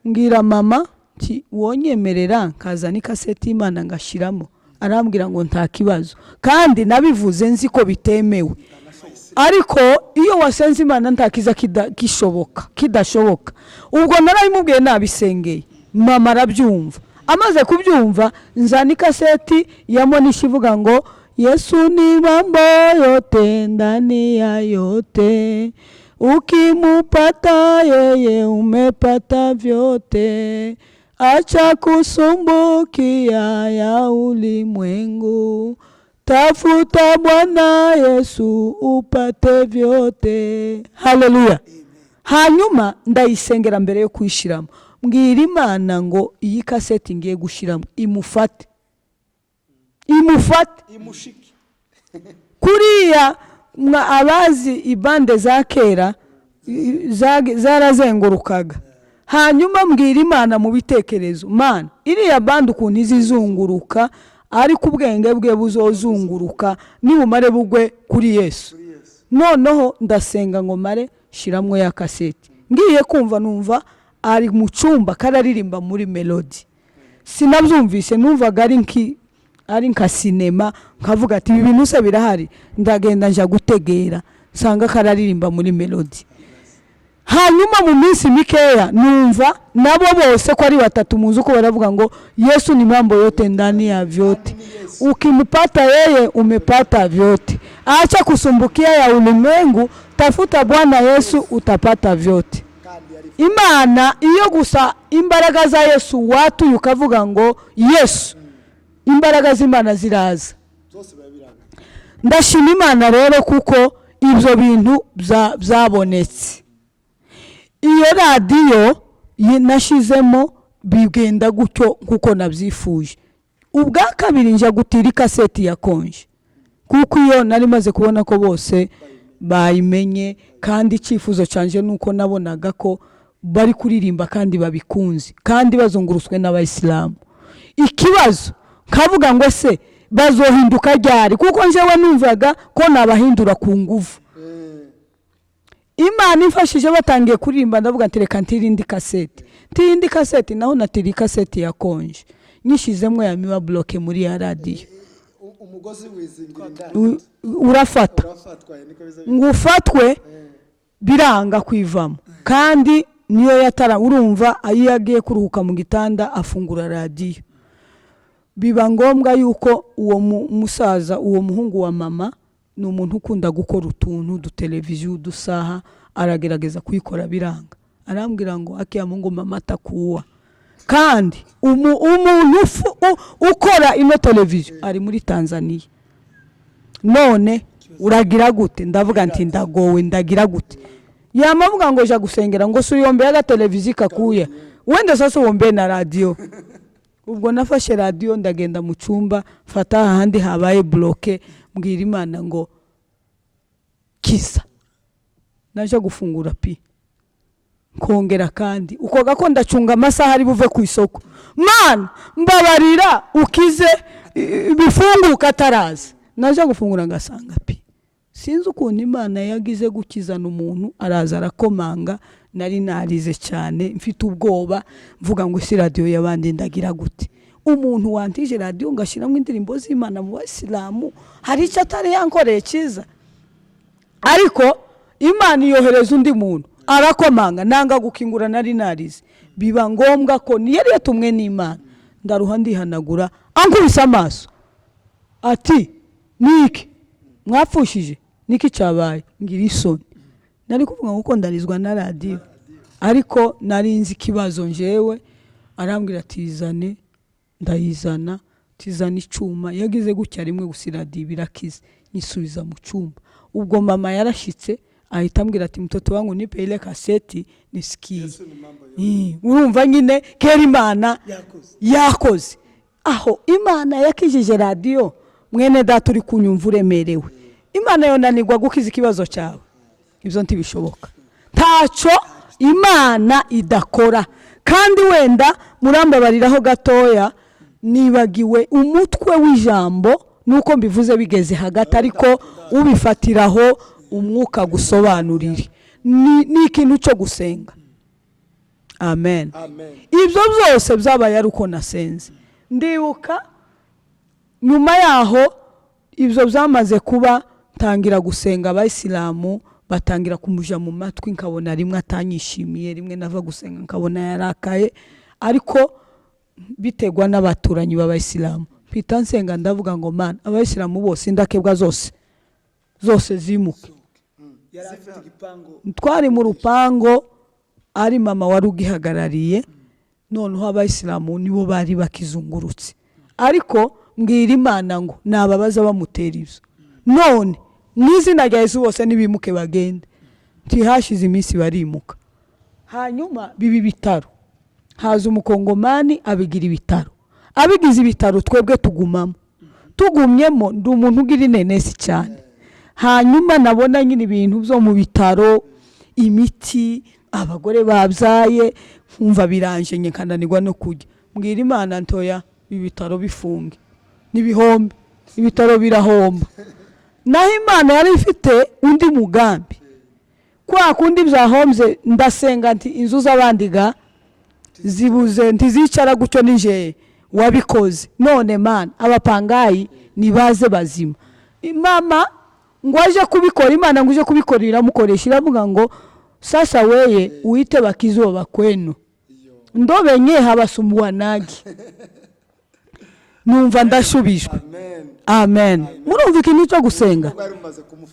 S2: Mbwira mama nti: "Wonyemerera nkazana ikaseti y'Imana ngashyiramo?" Arambwira ngo nta kibazo. Kandi nabivuze nzi ko bitemewe, ariko iyo wasenze Imana nta kiza kishoboka kidashoboka. Ubwo narabimubwiye, nabisengeye, mama arabyumva. Amaze kubyumva, nzana ikaseti ya Monisha ivuga ngo: "Yesu ni mambo yote ndani ya yote, ukimupata yeye umepata vyote, acha kusumbukia ya ulimwengu, tafuta Bwana Yesu upate vyote." Haleluya! Hanyuma ndayisengera mbere yo kuyishyiramo, mbwira Imana ngo iyi kaseti ngiye gushyiramo imufate, imufate.
S3: Imushike.
S2: Kuriya mwa abazi ibande za kera zarazengurukaga. Hanyuma mbwira Imana mu bitekerezo: "Mana, iriya bande ukuntu izizunguruka, ariko ubwenge bwe buzozunguruka nibumare bugwe kuri Yesu." Noneho ndasenga ngo mare shiramwo ya kaseti. Ngiye kumva numva ari mu cyumba kararirimba muri melody. Sinabyumvise, numvaga ari nka sinema, nkavuga ati: "Ibi bintu se birahari?" Ndagenda nja gutegera, nsanga kararirimba muri melody. Hanyuma mu minsi mikeya numva nabo bose ko ari batatu muzi uko baravuga ngo: "Yesu ni mambo yote ndani ya vyote, ukimpata yeye umepata vyote, acha kusumbukia ya ulimwengu, tafuta Bwana Yesu utapata vyote." Imana iyo gusa imbaraga za Yesu watuye ukavuga ngo Yesu, imbaraga z'Imana ziraza.
S1: Byose biba biranga.
S2: Ndashima Imana rero kuko ibyo bintu byabonetse. Iyo radiyo nashyizemo bigenda gutyo kuko nabyifuje. Ubwa kabiri njya gutira ikaseti ya konje, kuko iyo nari maze kubona ko bose bayimenye, kandi icyifuzo cyanjye ni uko nabonaga ko bari kuririmba kandi babikunze kandi bazungurutswe n'Abayisilamu. Ikibazo nkavuga ngo: "Se bazohinduka ryari?" Kuko njyewe numvaga ko nabahindura ku nguvu. Imana imfashije batangiye kuririmba, ndavuga nti: "Reka ntirinde kaseti." Ntirinde kaseti, naho natira ikaseti ya konje, nyishyizemo ya miba bloqué muri ya radiyo.
S1: Umugozi wizingira indani.
S2: Urafata.
S1: Urafatwa, niko biza.
S2: Ngo ufatwe, biranga kwivamo. Kandi niyo yatara, urumva iyo agiye kuruhuka mu gitanda afungura radiyo. Biba ngombwa yuko uwo musaza, uwo muhungu wa mama, ni umuntu ukunda gukora utuntu uduteleviziyo, udusaha, aragerageza kuyikora biranga. Arambwira ngo: "Akiya Mungu, mama atakuwa." Kandi umuntu ukora ino televiziyo ari muri Tanzania, none uragira gute? Ndavuga nti: "Ndagowe, ndagira gute?" Yamavuga ngo: "Ja gusengera." Ngo: "Si uyombeye agateleviziyo kakuya, wenda sasa uwombeye na radiyo." Ubwo nafashe radiyo, ndagenda mu cyumba, mfata ahandi habaye bloqué, mbwira Imana ngo: "Kiza." Naje gufungura pi, nkongera kandi uko gako ndacunga amasaha ari buve ku isoko. Mana, mbabarira ukize bifunguka ataraza. Naje gufungura ngasanga pi. Sinzi ukuntu Imana yagize gukizana umuntu, araza arakomanga. Nari narize cyane, mfite ubwoba, mvuga ngo: "Si radiyo y'abandi, ndagira gute? Umuntu wantije radiyo ngashyiramo indirimbo z'Imana mu Bayisilamu, hari icyo atari yankoreye cyiza?" Ariko Imana iyohereza undi muntu, arakomanga, nanga gukingura, nari narize. Biba ngombwa ko niyo yari yatumwe n'Imana. Ndaruha, ndihanagura, ankubise amaso ati: "Niki mwapfushije? Niki cyabaye?" Ngira isoni, nari kuvuga ngo uko ndarizwa na radiyo, ariko nari nzi ikibazo njyewe. Arambwira ati: "Izane." Ndayizana. Tizana icuma. Yagize gutya rimwe gusa, iradiyo birakize, nyisubiza mu cyumba. Ubwo mama yarashyitse, ahita ambwira ati: "Mtoto wangu, nipe ile kaseti nisikie." Urumva nyine kera Imana yakoze aho, Imana yakijije radiyo. Mwene data uri kunyumva uremerewe, Imana yonanirwa gukiza ikibazo cyawe? Ibyo ntibishoboka. Ntacyo Imana idakora. Kandi wenda murambabariraho gatoya, nibagiwe umutwe w'ijambo, nuko mbivuze bigeze hagati, ariko ubifatiraho umwuka gusobanurire. Ni ikintu cyo gusenga. Amen. Ibyo byose byabaye ari uko nasenze. Ndibuka nyuma yaho ibyo byamaze kuba, ntangira gusenga, abayisilamu batangira kumuja mu matwi, nkabona rimwe atanyishimiye, rimwe nava gusenga nkabona yarakaye, ariko biterwa n'abaturanyi b'abayisilamu. Mpita nsenga, ndavuga ngo: "Mana, abayisilamu bose, indakebwa zose zose zimuke." Twari mu rupango, ari mama wari ugihagarariye, noneho abayisilamu nibo bari bakizungurutse. Ariko mbwira Imana ngo nababaza bamutera ibyo, none mu izina rya Yesu bose nibimuke bagende. Ntihashize iminsi barimuka, hanyuma biba ibitaro. Haza umukongomani abigira ibitaro. Abigize ibitaro, twebwe tugumamo. Tugumyemo, ndi umuntu ugira inenesi cyane, hanyuma nabona nyine ibintu byo mu bitaro, imiti, abagore babyaye, nkumva biranje, nkananirwa no kurya. Mbwira Imana ntoya: "Ibitaro bifunge n'ibihombe." Ibitaro birahomba. Naho Imana yari ifite undi mugambi. Kwa kundi byahombye, ndasenga nti: "Inzu z'abandi ga zibuze, ntizicara gutyo, nije wabikoze. None Mana, abapangayi nibaze bazima." Mama ngo aje kubikora, Imana ngo uje kubikora, iramukoresha, iravuga ngo: "Sasa weye uite bakizo bakwenu ndo benye habasumbuwanagi." Numva ndashubijwe. Amen. Murumva ikintu cyo gusenga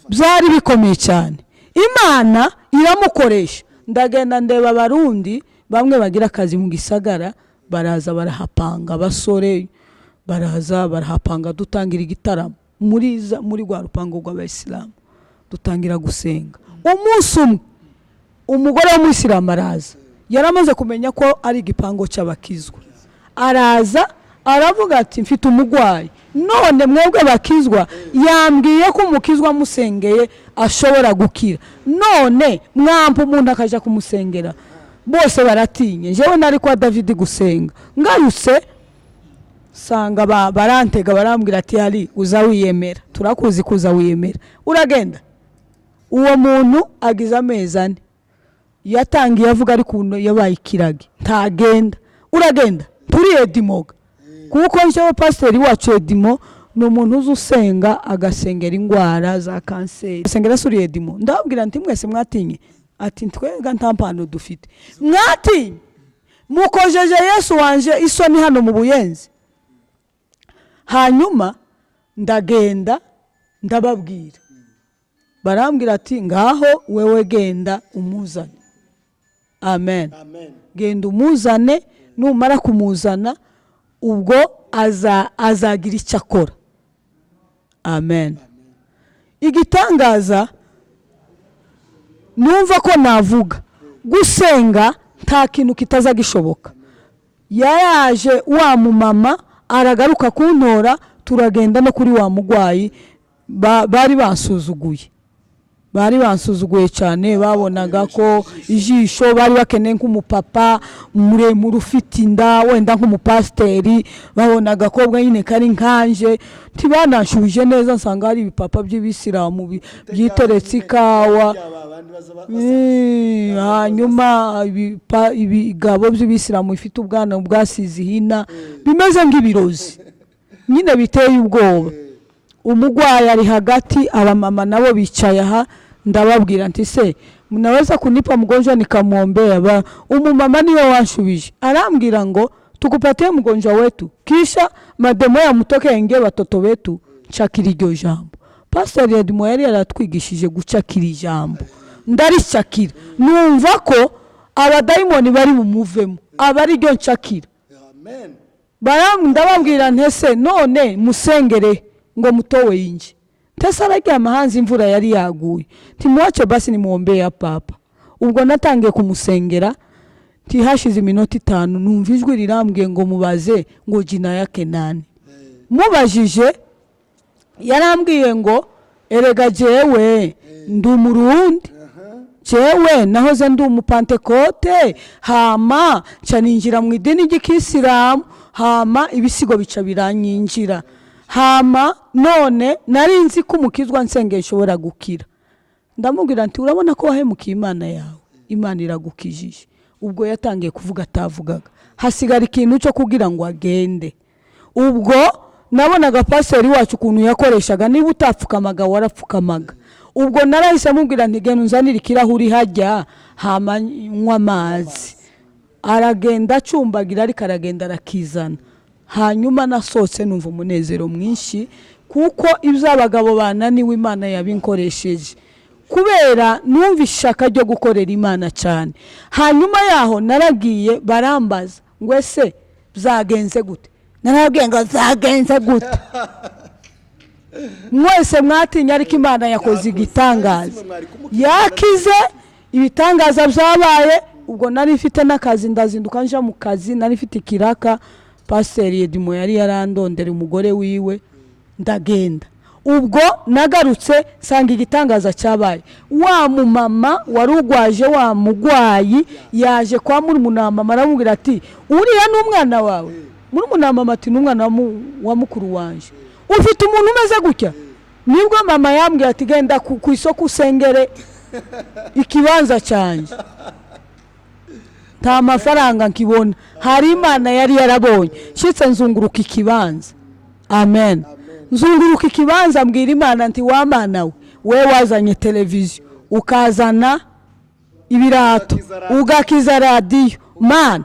S2: byari bikomeye cyane. Imana iramukoresha. Ndagenda ndeba abarundi bamwe bagira akazi mu gisagara, baraza barahapanga, abasore baraza barahapanga, dutangira igitaramo muri rwa rupango rw'abayisilamu, dutangira gusenga. Umunsi umwe umugore w'umuyisilamu araza, yari amaze kumenya ko ari igipango cy'abakizwa. Araza aravuga ati: "Mfite umurwayi, none mwebwe bakizwa yambwiye ko umukizwa amusengeye ashobora gukira, none mwampa umuntu akajya kumusengera." Bose baratinye. Njyewe nari kwa David gusenga, ngarutse sanga barantega, barambwira ati: "Hari uza wiyemera, turakuzi kuza wiyemera, uragenda." Uwo muntu agize amezi 4 yatangiye avuga, ariko ubu yabaye ikiragi, ntagenda. "Uragenda turi edimoga," kuko njyewe pasiteri wacu Edimo ni umuntu uzi usenga, agasengera indwara za kanseri, asengera suri Edimo. Ndababwira nti: "Mwese mwatinye." Ati: "Twega nta mpano dufite." "Mwatinye, mukojeje Yesu wanje isoni hano mu Buyenzi." Hanyuma ndagenda ndababwira, barambwira ati: "Ngaho wewe genda umuzane." Amen. "Genda umuzane, numara kumuzana ubwo azagira icyo akora." Amen. Igitangaza numva ko navuga, gusenga nta kintu kitaza gishoboka. Yaraje wa mumama aragaruka kuntora, turagenda no kuri wa mugwayi. Bari bansuzuguye, bari bansuzuguye cyane, babonaga ko ijisho bari bakeneye nk'umupapa muremure ufite inda, wenda nk'umupasiteri. Babonaga ko nyine kari nkanje, ntibananshubije neza. Nsanga hari ibipapa by'ibisilamu byiteretse ikawa. Hanyuma ibigabo by'ibisilamu bifite ubwana bwasize ihina, bimeze nk'ibirozi nyine, biteye ubwoba. Umugwayi ari hagati, abamama nabo bicaye aha. Ndababwira nti: "Se mnaweza kunipa mgonjwa nikamwombea?" Umumama niwe wanshubije, arambwira ngo: "Tukupatie mgonjwa wetu kisha mademo yamutoke yaingie watoto wetu." Nshakira iryo jambo. Pastor Edmo yari yaratwigishije gucakira ijambo, ndaricakira, numva ko abadayimoni bari bumuvemo, aba ari ryo nshakira. Ndababwira ntese none musengere ngo mutowe inje. Ntese araryama hanze, imvura yari yaguye. Ntimuwace basi nimuombee ya papa. Ubwo natangiye kumusengera, ntihashize iminota 5 numva ijwi rirambwiye ngo mubaze ngo jina yake nani. Mubajije yarambwiye ngo erega jewe ndi Umurundi, jewe nahoze ndi Umupantekote, hama nca ninjira mu idini ry'Ikisilamu, hama ibisigo bica biranyinjira, hama none nari nzi ko umukizwa nsengeye nshobora gukira. Ndamubwira nti urabona ko wahemukiye Imana yawe, Imana iragukijije. Ubwo yatangiye kuvuga atavugaga, hasigara ikintu cyo kugira ngo agende. Ubwo nabonaga pasiteri wacu ukuntu yakoreshaga, niba utapfukamaga warapfukamaga. Ubwo narahise amubwira nti genda unzanire ikirahuri hajya hama nywa amazi. Aragenda acumbagira, ariko aragenda arakizana. Hanyuma nasohotse numva umunezero mwinshi, kuko ibyo abagabo bananiwe Imana yabinkoresheje, kubera numva ishaka ryo gukorera Imana cyane. Hanyuma yaho naragiye barambaza ngo ese byagenze gute? Narababwiye ngo byagenze gute? Mwese mwatinya, ariko Imana yakoze igitangaza, yakize ibitangaza byabaye. Ubwo nari mfite n'akazi, ndazinduka nja mu kazi, nari mfite ikiraka. Pasiteri Edimo yari yarandondera umugore wiwe, ndagenda. Ubwo nagarutse nsanga igitangaza cyabaye. Wa mumama wari ugwaje wa mugwayi yaje kwa murumuna wa mama, aramubwira ati uriya ni umwana wawe? Murumuna wa mama ati ni umwana wa mukuru wanje. Ufite umuntu umeze gutya? Nibwo mama yambwiye ati genda ku isoko usengere ikibanza cyanjye, nta mafaranga nkibona. Hari Imana yari yarabonye. Nshitse nzunguruka ikibanza, amen. Nzunguruka ikibanza mbwira Imana nti wa Mana we wazanye televiziyo, ukazana ibirato, ugakiza radiyo, Mana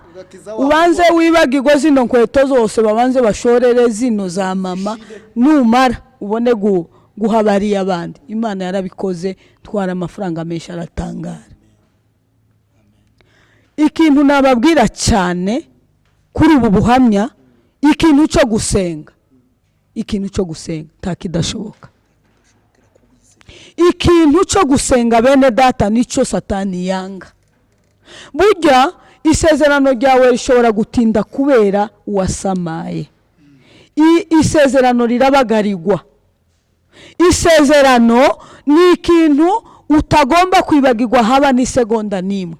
S2: ubanze wibagirwe zino nkweto zose, babanze bashorere zino za mama, numara ubone guhabariye abandi. Imana yarabikoze, twara amafaranga menshi, aratangara. Ikintu nababwira cyane kuri ubu buhamya, ikintu cyo gusenga, ikintu cyo gusenga ntakidashoboka. Ikintu cyo gusenga bene data nicyo Satani yanga. Burya isezerano ryawe rishobora gutinda kubera uwasamaye. Isezerano rirabagarirwa. Isezerano ni ikintu utagomba kwibagirwa haba n'isegonda n'imwe.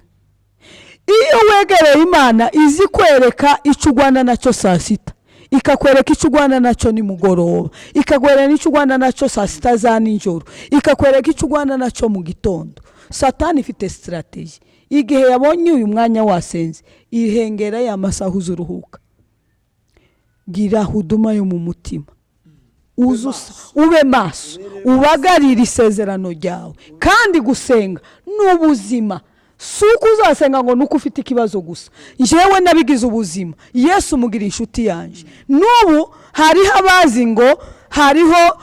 S2: Iyo wegereye Imana izi kwereka icyo ugwana nacyo saa sita, ikakwereka icyo ugwana nacyo nimugoroba, ikakwereka icyo ugwana nacyo saa sita za nijoro, ikakwereka icyo ugwana nacyo mu gitondo. Satani ifite strategy. Igihe yabonye uyu mwanya wasenze, ihengera ya masaha uzuruhuka. Gira huduma yo mu mutima, ube maso, ubagarire isezerano ryawe. Kandi gusenga ni ubuzima. Si uko uzasenga ngo nuko ufite ikibazo gusa. Njyewe nabigize ubuzima. Yesu mugira inshuti yanjye. N'ubu hariho abazi ngo hariho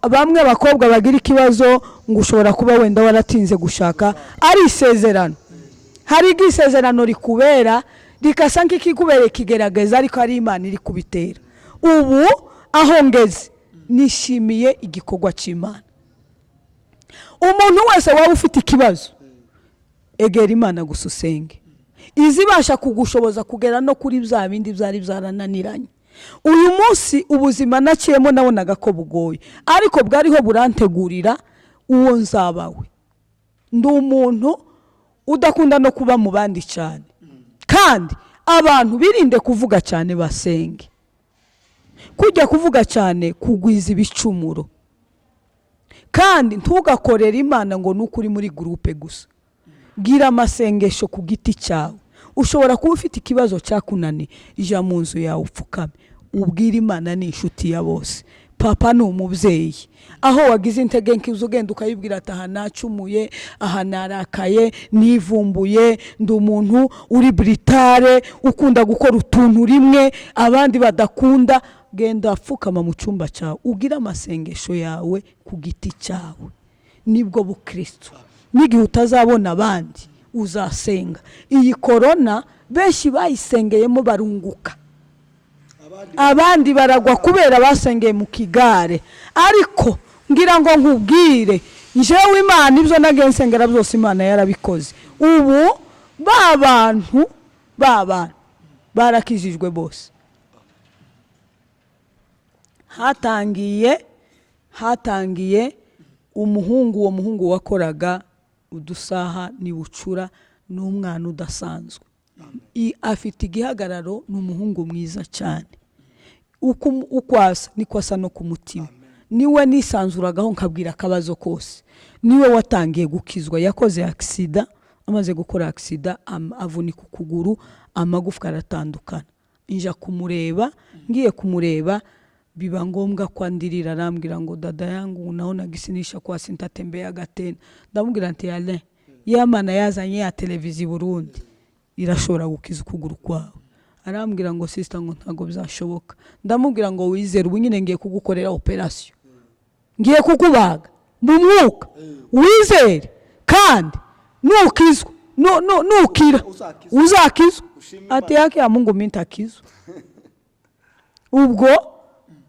S2: bamwe abakobwa bagira ikibazo ngo ushobora kuba wenda waratinze gushaka, ari isezerano. Hari igisezerano rikubera rikasa nk'ikikubereye kigerageza, ariko ari Imana iri kubitera. Ubu aho ngeze nishimiye igikorwa cy'Imana. Umuntu wese waba ufite ikibazo, egera Imana gusa usenge, izibasha kugushoboza kugera no kuri bya bindi byari byarananiranye. Uyu munsi ubuzima naciyemo nabonaga ko bugoye, ariko bwariho burantegurira uwo nzabawe. Ndi umuntu udakunda no kuba mu bandi cyane, kandi abantu birinde kuvuga cyane, basenge. Kujya kuvuga cyane kugwiza ibicumuro. Kandi ntugakorere Imana ngo nuko uri muri groupe gusa. Gira amasengesho ku giti cyawe. Ushobora kuba ufite ikibazo cyakunaniye, ija mu nzu yawe upfukame, ubwire Imana ni inshuti ya bose. Papa ni umubyeyi. Aho wagize intege nke ugenda ukayibwira ati aha nacumuye, aha narakaye, nivumbuye, ndi umuntu uri britare ukunda gukora utuntu rimwe abandi badakunda. Genda pfukama mu cyumba cyawe, ugire amasengesho yawe ku giti cyawe. Nibwo bukristo. N'igihe utazabona abandi uzasenga. Iyi corona benshi bayisengeyemo barunguka. Abandi baragwa kubera basengeye mu kigare. Ariko ngira ngo nkubwire, njyewe Imana ibyo nagiye nsengera byose Imana yarabikoze. Ubu ba bantu barakijijwe bose. Hatangiye umuhungu, uwo muhungu wakoraga udusaha ni bucura, ni umwana udasanzwe, afite igihagararo, ni umuhungu mwiza cyane, uko asa niko asa no ku mutima. Niwe nisanzuragaho nkabwira akabazo kose. Niwe watangiye gukizwa. Yakoze agisida, amaze gukora agisida avunika ukuguru, amagufwa aratandukana. Nja kumureba, ngiye kumureba biba ngombwa ko andirira, arambwira ngo dada yangu naona gisinisha kwa sintatembeyaga tena. Ndamubwira nti Alain, ya Mana yazanye ya televiziyo i Burundi irashobora gukiza ukuguru kwawe. Arambwira ngo sister ngo ntago bizashoboka. Ndamubwira ngo wizere, ubu nyine ngiye kugukorera operation, ngiye kukubaga mu mwuka, wizere kandi nukizwa nukira uzakizwa. Ati yake ya Mungu mimi ntakizwa. Ubwo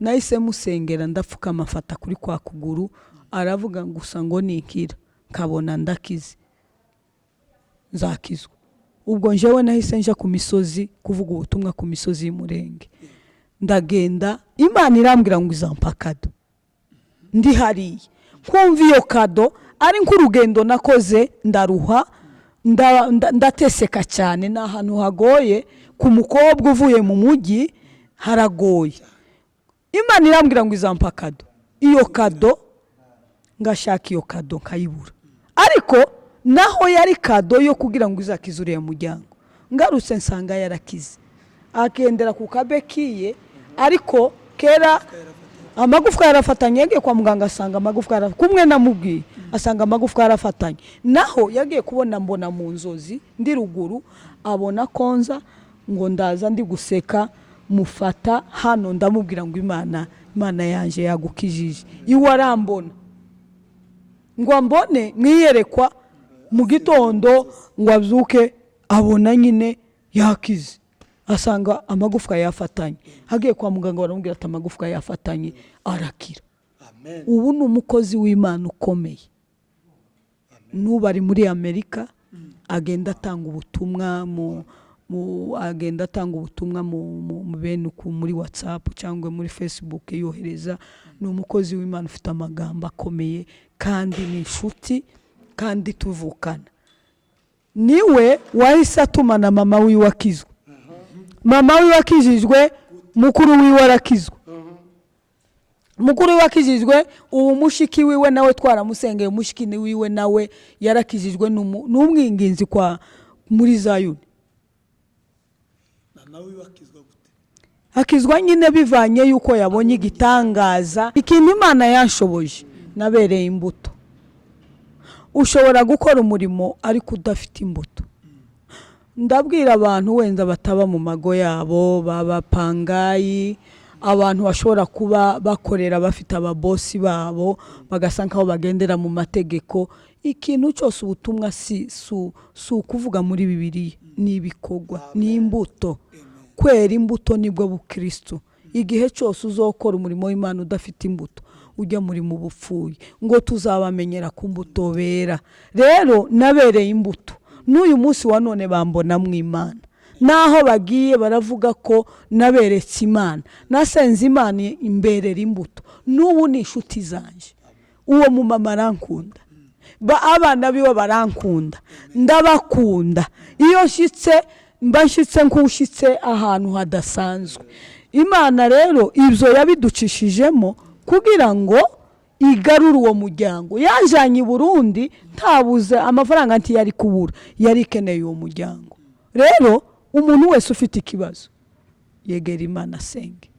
S2: nahise musengera, ndapfukama mfata kuri kwa kuguru, aravuga gusa ngo nikira nkabona ndakize nzakizwa. Ubwo njyewe nahise nja ku misozi kuvuga ubutumwa ku misozi y'Umurenge. Ndagenda, Imana irambwira ngo izampa kado. Ndi hariya nkumva iyo kado ari nk'urugendo nakoze, ndaruha, ndateseka cyane. Ni ahantu hagoye ku mukobwa uvuye mu mujyi, haragoye. Imana irambwira ngo izampa kado. Iyo kado ngashaka iyo kado nkayibura, ariko naho yari kado yo kugira ngo izakize uriya muryango. Ngarutse nsanga yarakize, agendera ku kabekiye, ariko kera amagufwa yarafatanye. Yagiye kwa muganga asanga amagufwa yarafatanye, kumwe namubwiye asanga amagufwa yarafatanye. Naho yagiye kubona mbona mu nzozi ndi ruguru, abona konza ngo ndaza ndi guseka, mufata hano ndamubwira ngo Imana yanje yagukijije. Iwe arambona ngo ambone mwiyerekwa mu gitondo, ngo abyuke abona nyine yakize, asanga amagufwa yafatanye. Agiye kwa muganga baramubwira ati amagufwa yafatanye, arakira. Ubu ni umukozi w'Imana ukomeye, n'ubu ari muri Amerika, agenda atanga ubutumwa agenda atanga ubutumwa mu bene uku muri WhatsApp cyangwa muri Facebook yohereza. Ni umukozi w'Imana ufite amagambo akomeye, kandi ni inshuti, kandi tuvukana. Niwe wahise atumana mama wiwe akizwa. Mama wiwe akijijwe, mukuru wiwe arakizwa. Mukuru wiwe akijijwe, ubu mushiki wiwe nawe twaramusengeye, mushiki wiwe nawe yarakijijwe, n'umwinginzi kwa muri Zayuni.
S3: Mama wiwe akizwa gute?
S2: Akizwa nyine bivanye yuko yabonye igitangaza. Ikintu Imana yanshoboje, nabereye imbuto. Ushobora gukora umurimo ariko udafite imbuto. Ndabwira abantu wenda bataba mu mago yabo, babapangayi, abantu bashobora kuba bakorera bafite ababosi babo, bagasa nkaho bagendera mu mategeko. Ikintu cyose ubutumwa si ukuvuga muri Bibiliya, ni ibikorwa, ni imbuto. Kwera imbuto nibwo bukristo. Igihe cyose uzokora umurimo w'Imana udafite imbuto, ujya muri mu bupfuye, ngo tuzabamenyera ku mbuto bera. Rero nabereye imbuto, n'uyu munsi wa none bambona mu Imana. Naho bagiye baravuga ko naberetse Imana, nasenze Imana imberera imbuto. N'ubu ni inshuti zanjye, uwo mumama arankunda, abana biwe barankunda, ndabakunda. Iyo nshyitse mba nshyitse nk'ushyitse ahantu hadasanzwe. Imana rero ibyo yabiducishijemo kugira ngo igarure uwo muryango. Yajyanye i Burundi ntabuze amafaranga, ntiyari kubura, yari ikeneye uwo muryango. Rero umuntu wese ufite ikibazo yegera Imana asenge,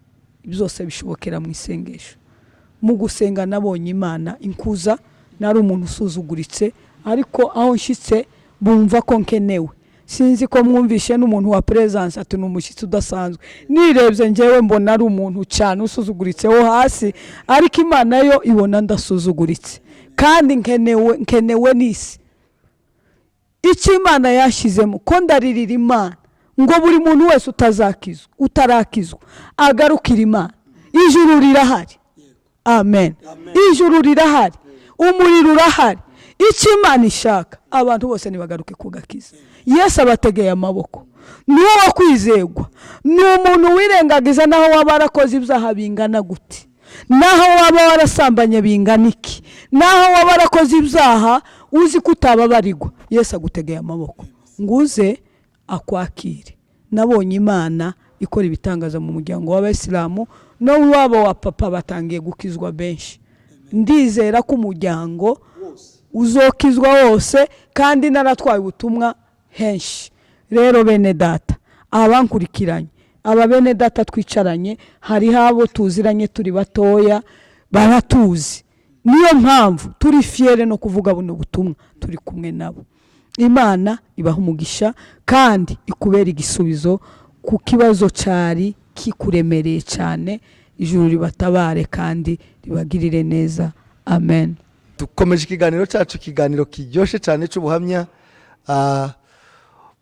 S2: byose bishobokera mu isengesho. Mu gusenga nabonye Imana inkuza. Nari umuntu usuzuguritse, ariko aho nshyitse bumva ko nkenewe. Sinzi ko mwumvishe n'umuntu wa presence ati ni umushyitsi udasanzwe. Nirebye njyewe mbona ari umuntu cyane usuzuguritse wo hasi, ariko Imana yo ibona ndasuzuguritse kandi nkenewe n'isi. Icyo Imana yashyizemo ko ndaririra Imana Ngo buri muntu wese utazakizwa, utarakizwa, agarukira Imana. Ijuru rirahari. Amen. Ijuru rirahari, umuriro urahari. Icyo Imana ishaka, abantu bose ntibagaruke ku gakiza. Yesu abategeye amaboko, ni uwo kwizegwa, ni umuntu wirengagiza naho waba warakoze ibyaha bingana gute, naho waba warasambanye bingana iki, naho waba warakoze ibyaha uzi ko utababarirwa, Yesu agutegeye amaboko ngo uze akwakire. Nabonye Imana ikora ibitangaza mu muryango w'Abayisilamu, no wabo wa papa batangiye gukizwa benshi. Ndizera ko umuryango uzokizwa wose, kandi naratwaye ubutumwa henshi. Rero bene data, abankurikiranye, aba bene data twicaranye, hariho abo tuziranye turi batoya, baratuzi. Niyo mpamvu turi fier no kuvuga buno butumwa turi kumwe nabo. Imana ibaha umugisha kandi ikubera igisubizo ku kibazo cyari kikuremereye cyane. Ijuru ribatabare kandi ribagirire neza. Amen.
S1: Dukomeje ikiganiro cyacu, ikiganiro kiryoshye cyane cy'ubuhamya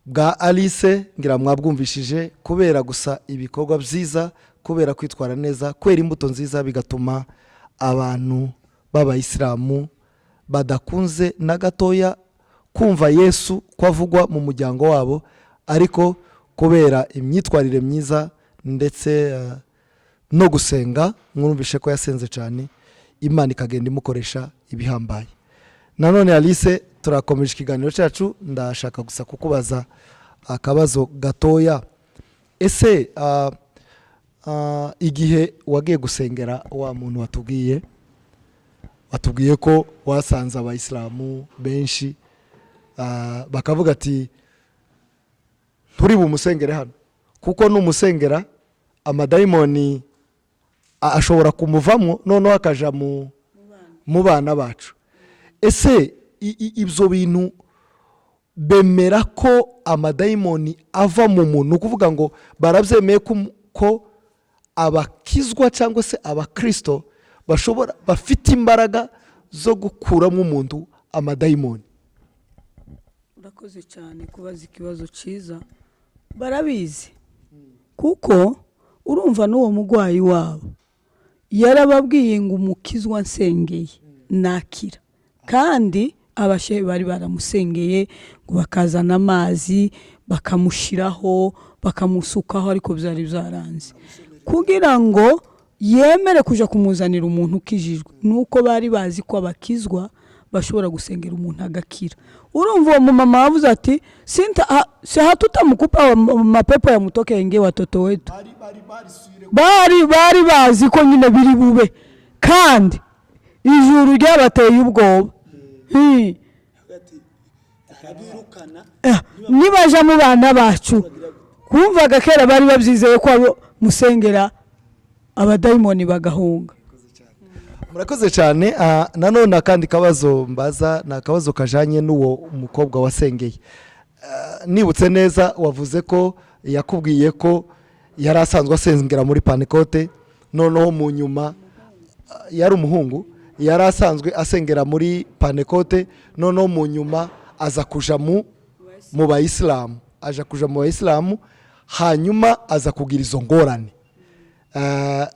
S1: bwa Alice. Ngira mwabwumvishije. Kubera gusa ibikorwa byiza, kubera kwitwara neza, kwera imbuto nziza, bigatuma abantu b'Abayisilamu badakunze na gatoya kumva Yesu ko avugwa mu muryango wabo, ariko kubera imyitwarire myiza ndetse no gusenga, mwumvishe ko yasenze cyane, Imana ikagenda imukoresha ibihambaye. Nanone Alice, turakomeje ikiganiro cyacu. Ndashaka gusa kukubaza akabazo gatoya. Ese igihe wagiye gusengera wa muntu watubwiye ko wasanze Abayisilamu benshi, bakavuga ati nturi bumusengere hano, kuko numusengera amadayimoni ashobora kumuvamo, noneho akaja mu bana bacu. Ese ibyo bintu bemera ko amadayimoni ava mu muntu? Ni ukuvuga ngo barabyemeye ko abakizwa cyangwa se Abakirisito bashobora, bafite imbaraga zo gukuramo umuntu amadayimoni?
S2: Urakoze cyane kubaza ikibazo cyiza. Barabizi, kuko urumva n'uwo murwayi wabo yarababwiye ngo umukizwa nsengeye nakira. Kandi abashehe bari baramusengeye ngo bakazana amazi bakamushyiraho, bakamusukaho, ariko byari byaranze. Kugira ngo yemere kuja kumuzanira umuntu ukijijwe, nuko bari bazi ko abakizwa bashobora gusengera umuntu agakira. Urumva uwo mumama wavuze ati sinta ha, si hatutamukupa mapepo yamutoke yaingie watoto wetu. Bari bazi ko nyine biri bube, kandi ijuru ryabateye ubwoba. Nibaja mu bana bacu, kumvaga kera bari babyizeye ko abo musengera abadayimoni bagahunga.
S1: Murakoze cyane. Nanone akandi kabazo mbaza ni akabazo kajanye n'uwo mukobwa wasengeye. Nibutse neza, wavuze ko yakubwiye ko yari asanzwe asengera muri Pantekote, noneho mu nyuma yari umuhungu yari asanzwe asengera muri Pantekote, noneho mu nyuma aza kuja mu Bayisilamu, aja kuja mu Bayisilamu, hanyuma aza kugira izo ngorane.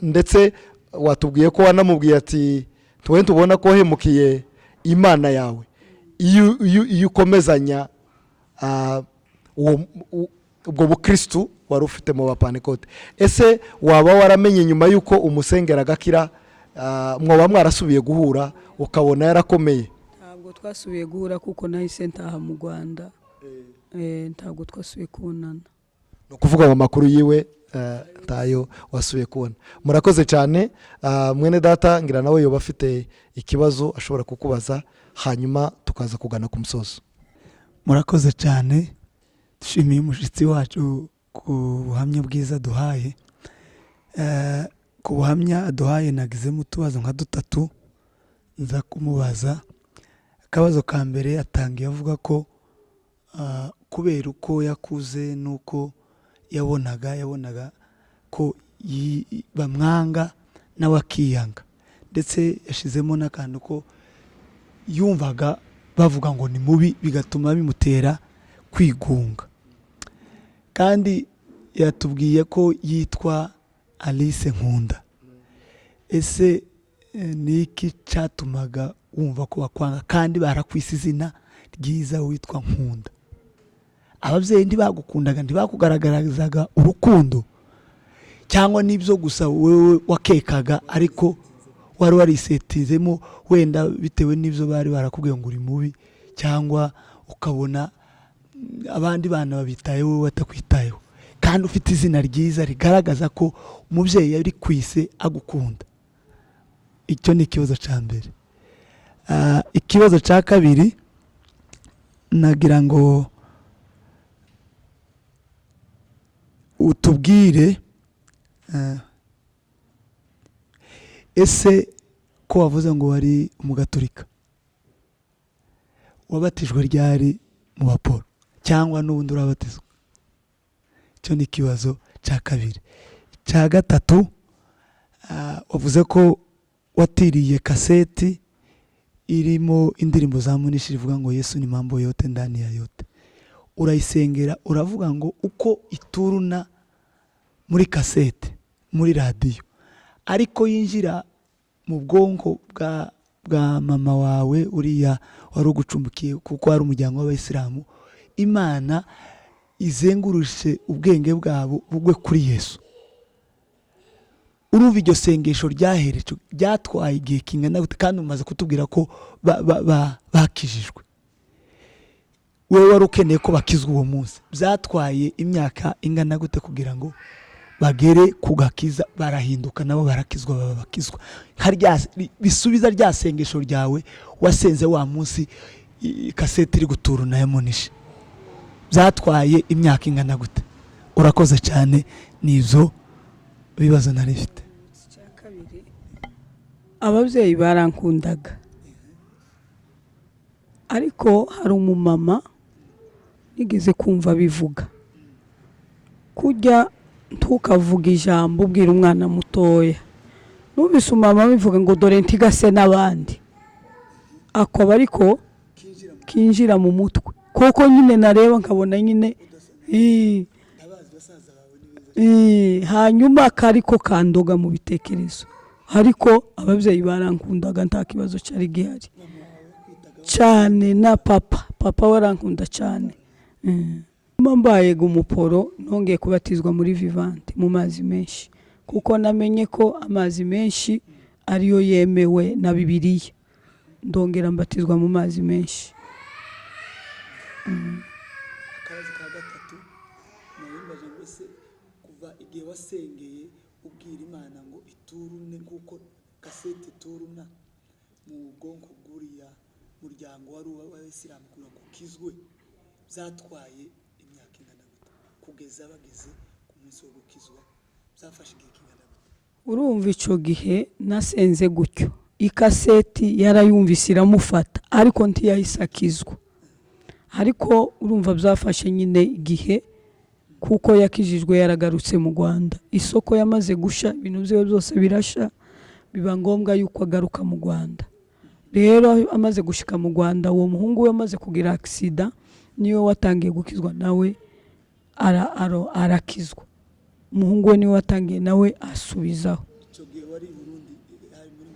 S1: Ndetse watubwiye ko wanamubwiye ati tuwe tubona ko wahemukiye Imana yawe iyo ukomezanya ubwo bukristu wari ufite mu Bapantekote. Ese waba waramenye nyuma y'uko umusengera agakira, mwoba mwarasubiye guhura ukabona yarakomeye?
S2: Ntabwo twasubiye guhura kuko nahise ntaha mu Rwanda. Ntabwo twasubiye kubonana.
S1: Ni ukuvuga ngo amakuru yiwe ntayo wasubiye kubona. Murakoze cyane. Mwene data ngira nawe yoba afite ikibazo ashobora kukubaza, hanyuma tukaza kugana ku musozo.
S3: Murakoze cyane, dushimiye umushyitsi wacu ku buhamya bwiza duhaye. Ku buhamya aduhaye nagizemo utubazo nka dutatu nza kumubaza. Akabazo ka mbere, atangiye avuga ko kubera uko yakuze n'uko yabonaga ko bamwanga nawe akiyanga, ndetse yashizemo n'akantu ko yumvaga bavuga ngo ni mubi, bigatuma bimutera kwigunga. Kandi yatubwiye ko yitwa Alice Nkunda. Ese ni iki cyatumaga wumva ko bakwanga kandi barakwise izina ryiza witwa Nkunda? Ababyeyi ntibagukundaga, ntibakugaragarizaga urukundo, cyangwa n'ibyo gusa wowe wakekaga, ariko wari warisetizemo wenda bitewe n'ibyo bari barakubwiye ngo uri mubi, cyangwa ukabona abandi bana babitayeho wowe batakwitayeho, kandi ufite izina ryiza rigaragaza ko umubyeyi yari kwise agukunda. Icyo ni ikibazo cya mbere. Ikibazo cya kabiri, nagira ngo utubwire, ese ko wavuze ngo wari umugaturika, wabatijwe ryari mu baporo, cyangwa n'ubundi urabatizwa? Icyo ni ikibazo cya kabiri. Icya gatatu, wavuze ko watiriye kaseti irimo indirimbo za Munishi ivuga ngo Yesu ni mambo yote ndani ya yote, urayisengera, uravuga ngo uko ituruna muri kasete muri radiyo, ariko yinjira mu bwonko bwa mama wawe uriya wari ugucumbikiye, kuko ari umuryango w'abayisilamu, Imana izengurushe ubwenge bwabo bugwe kuri Yesu. Urumva iryo sengesho ryaherejwe ryatwaye igihe kingana gute, kandi umaze kutubwira ko bakijijwe, wowe wari ukeneye ko bakizwa uwo munsi, byatwaye imyaka ingana gute kugira ngo bagere ku gakiza, barahinduka nabo barakizwa, baba bakizwa? Bisubiza rya sengesho ryawe wasenze wa munsi kasete iri gutura na Munishi, byatwaye imyaka ingana gute? Urakoze cyane, ni ibyo bibazo nari mfite.
S2: Ababyeyi barankundaga, ariko hari umumama nigeze kumva bivuga kujya ntukavuga ijambo ubwira umwana mutoya. Numvise umumama bivuga ngo dore ntigase n'abandi, akoba ariko kinjira mu mutwe, kuko nyine nareba nkabona nyine hanyuma kariko kandoga mu bitekerezo. Ariko ababyeyi barankundaga, nta kibazo cyari gihari cyane, na papa warankunda cyane. Mbaye umuporo, nongeye kubatizwa muri Vivante mu mazi menshi, kuko namenye ko amazi menshi ariyo yemewe na Bibiliya, ndongera mbatizwa mu mazi menshi.
S3: Akabazo ka gatatu nayimbaje ngo ese kuva igihe wasengeye ubwira Imana ngo iturune nk'uko kasete ituruna mu bwonko bw'uriya muryango wari uw'abayisilamu kugira ngo ukizwe, byatwaye imyaka ingana gute kugeza bageze ku munsi wo gukizwa? Byafashe igihe kingana gute?
S2: Urumva icyo gihe nasenze gutyo, ikaseti yarayumvise iramufata, ariko ntiyahise akizwa. Ariko urumva byafashe nyine igihe, kuko yakijijwe yaragarutse mu Rwanda, isoko yamaze gusha, ibintu byiwe byose birasha, biba ngombwa yuko agaruka mu Rwanda. Rero amaze gushika mu Rwanda, uwo muhungu we amaze kugira agisida, niwe watangiye gukizwa, nawe arakizwa. Umuhungu we niwe watangiye, nawe asubizaho.
S3: Icyo gihe wari i Burundi hari muri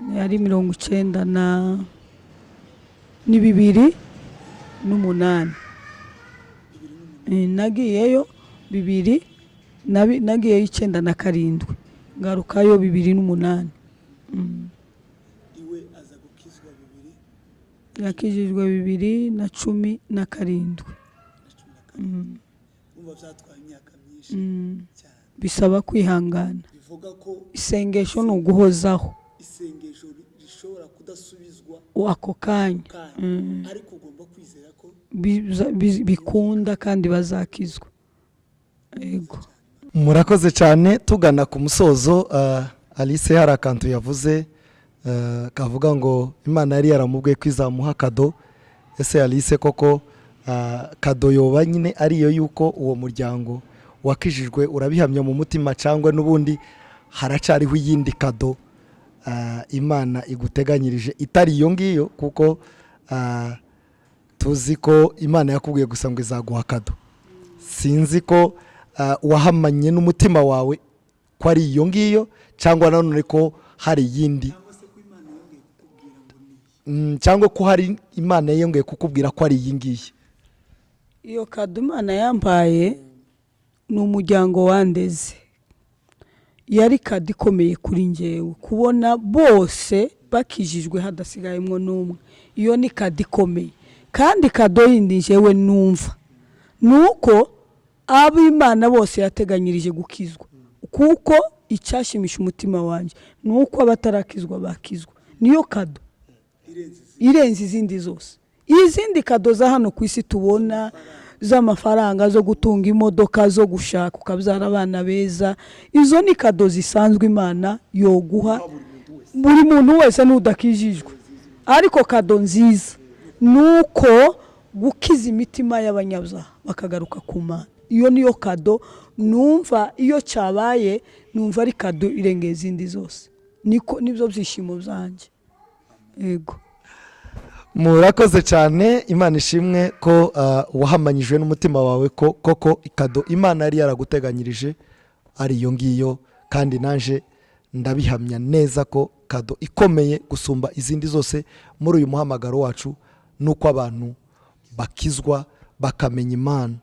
S3: 92?
S2: Yari 90 na ni 2008. Nagiyeyo bibiri, nagiyeyo 97, ngarukayo 2008.
S3: Iwe aza gukizwa bibiri?
S2: Yakijijwe 2017.
S3: Na 17. Urumva byatwaye imyaka myinshi cyane.
S2: Bisaba kwihangana.
S3: Bivuga ko
S2: Isengesho ni uguhozaho.
S3: Isengesho rishobora kudasubizwa
S2: ako kanya,
S3: kanya, ariko ugomba kwizera ko
S2: bikunda kandi bazakizwa, yego.
S1: Murakoze cyane. Tugana ku musozo, Alice hari akantu yavuze, kavuga ngo Imana yari yaramubwiye ko izamuha kado. Ese Alice koko, kado yoba nyine ariyo yuko uwo muryango wakijijwe, urabihamya mu mutima, cyangwa n'ubundi haracariho iyindi kado Imana iguteganyirije itari iyo ngiyo? Kuko tuzi ko Imana yakubwiye gusa ngo izaguha kado. Sinzi ko wahamanye n'umutima wawe ko ari iyo ngiyo, cyangwa nanone ko hari iyindi, cyangwa ko hari Imana yongeye kukubwira ko ari iyi ngiyi.
S2: Iyo kado Imana yampaye ni umuryango wandeze. Yari kado ikomeye kuri njyewe kubona bose bakijijwe hadasigayemo n'umwe. Iyo ni kado ikomeye. Kandi kado yindi njyewe numva ni uko ab'Imana bose yateganyirije gukizwa, kuko icyashimisha umutima wanjye ni uko abatarakizwa bakizwa. Niyo kado irenze izindi zose. Izindi kado za hano ku isi tubona z'amafaranga, zo gutunga imodoka, zo gushaka ukabyara abana beza, izo ni kado zisanzwe Imana yoguha buri muntu wese n'udakijijwe. Ariko kado nziza ni uko gukiza imitima y'abanyabyaha bakagaruka ku Mana. Iyo niyo kado numva iyo cyabaye, numva ari kado irengeye izindi zose. Niko nibyo byishimo byanjye. Yego.
S1: Murakoze cyane. Imana ishimwe ko wahamanyijwe n'umutima wawe ko koko ikado Imana yari yaraguteganyirije ari iyo ngiyo, kandi naje ndabihamya neza ko kado ikomeye gusumba izindi zose muri uyu muhamagaro wacu ni uko abantu bakizwa bakamenya Imana.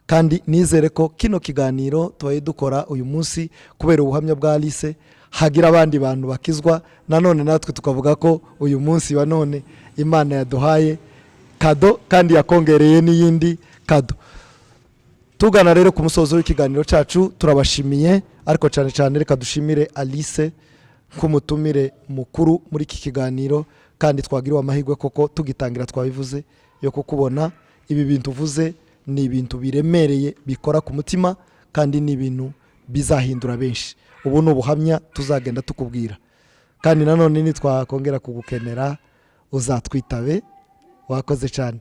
S1: Kandi nizere ko kino kiganiro tubaye dukora uyu munsi kubera ubuhamya bwa Alice hagira abandi bantu bakizwa, nanone natwe tukavuga ko uyu munsi wa none Imana yaduhaye kado kandi yakongereye n'iyindi kado. Tugana rero ku musozo w'ikiganiro cyacu, turabashimiye, ariko cyane cyane reka dushimire Alice nk'umutumire mukuru muri iki kiganiro, kandi twagiriwe amahirwe koko tugitangira twabivuze yo kukubona. Ibi bintu uvuze ni ibintu biremereye, bikora ku mutima, kandi ni ibintu bizahindura benshi. Ubu ni ubuhamya tuzagenda tukubwira, kandi nanone nitwakongera kugukenera uzatwitabe. Wakoze cyane.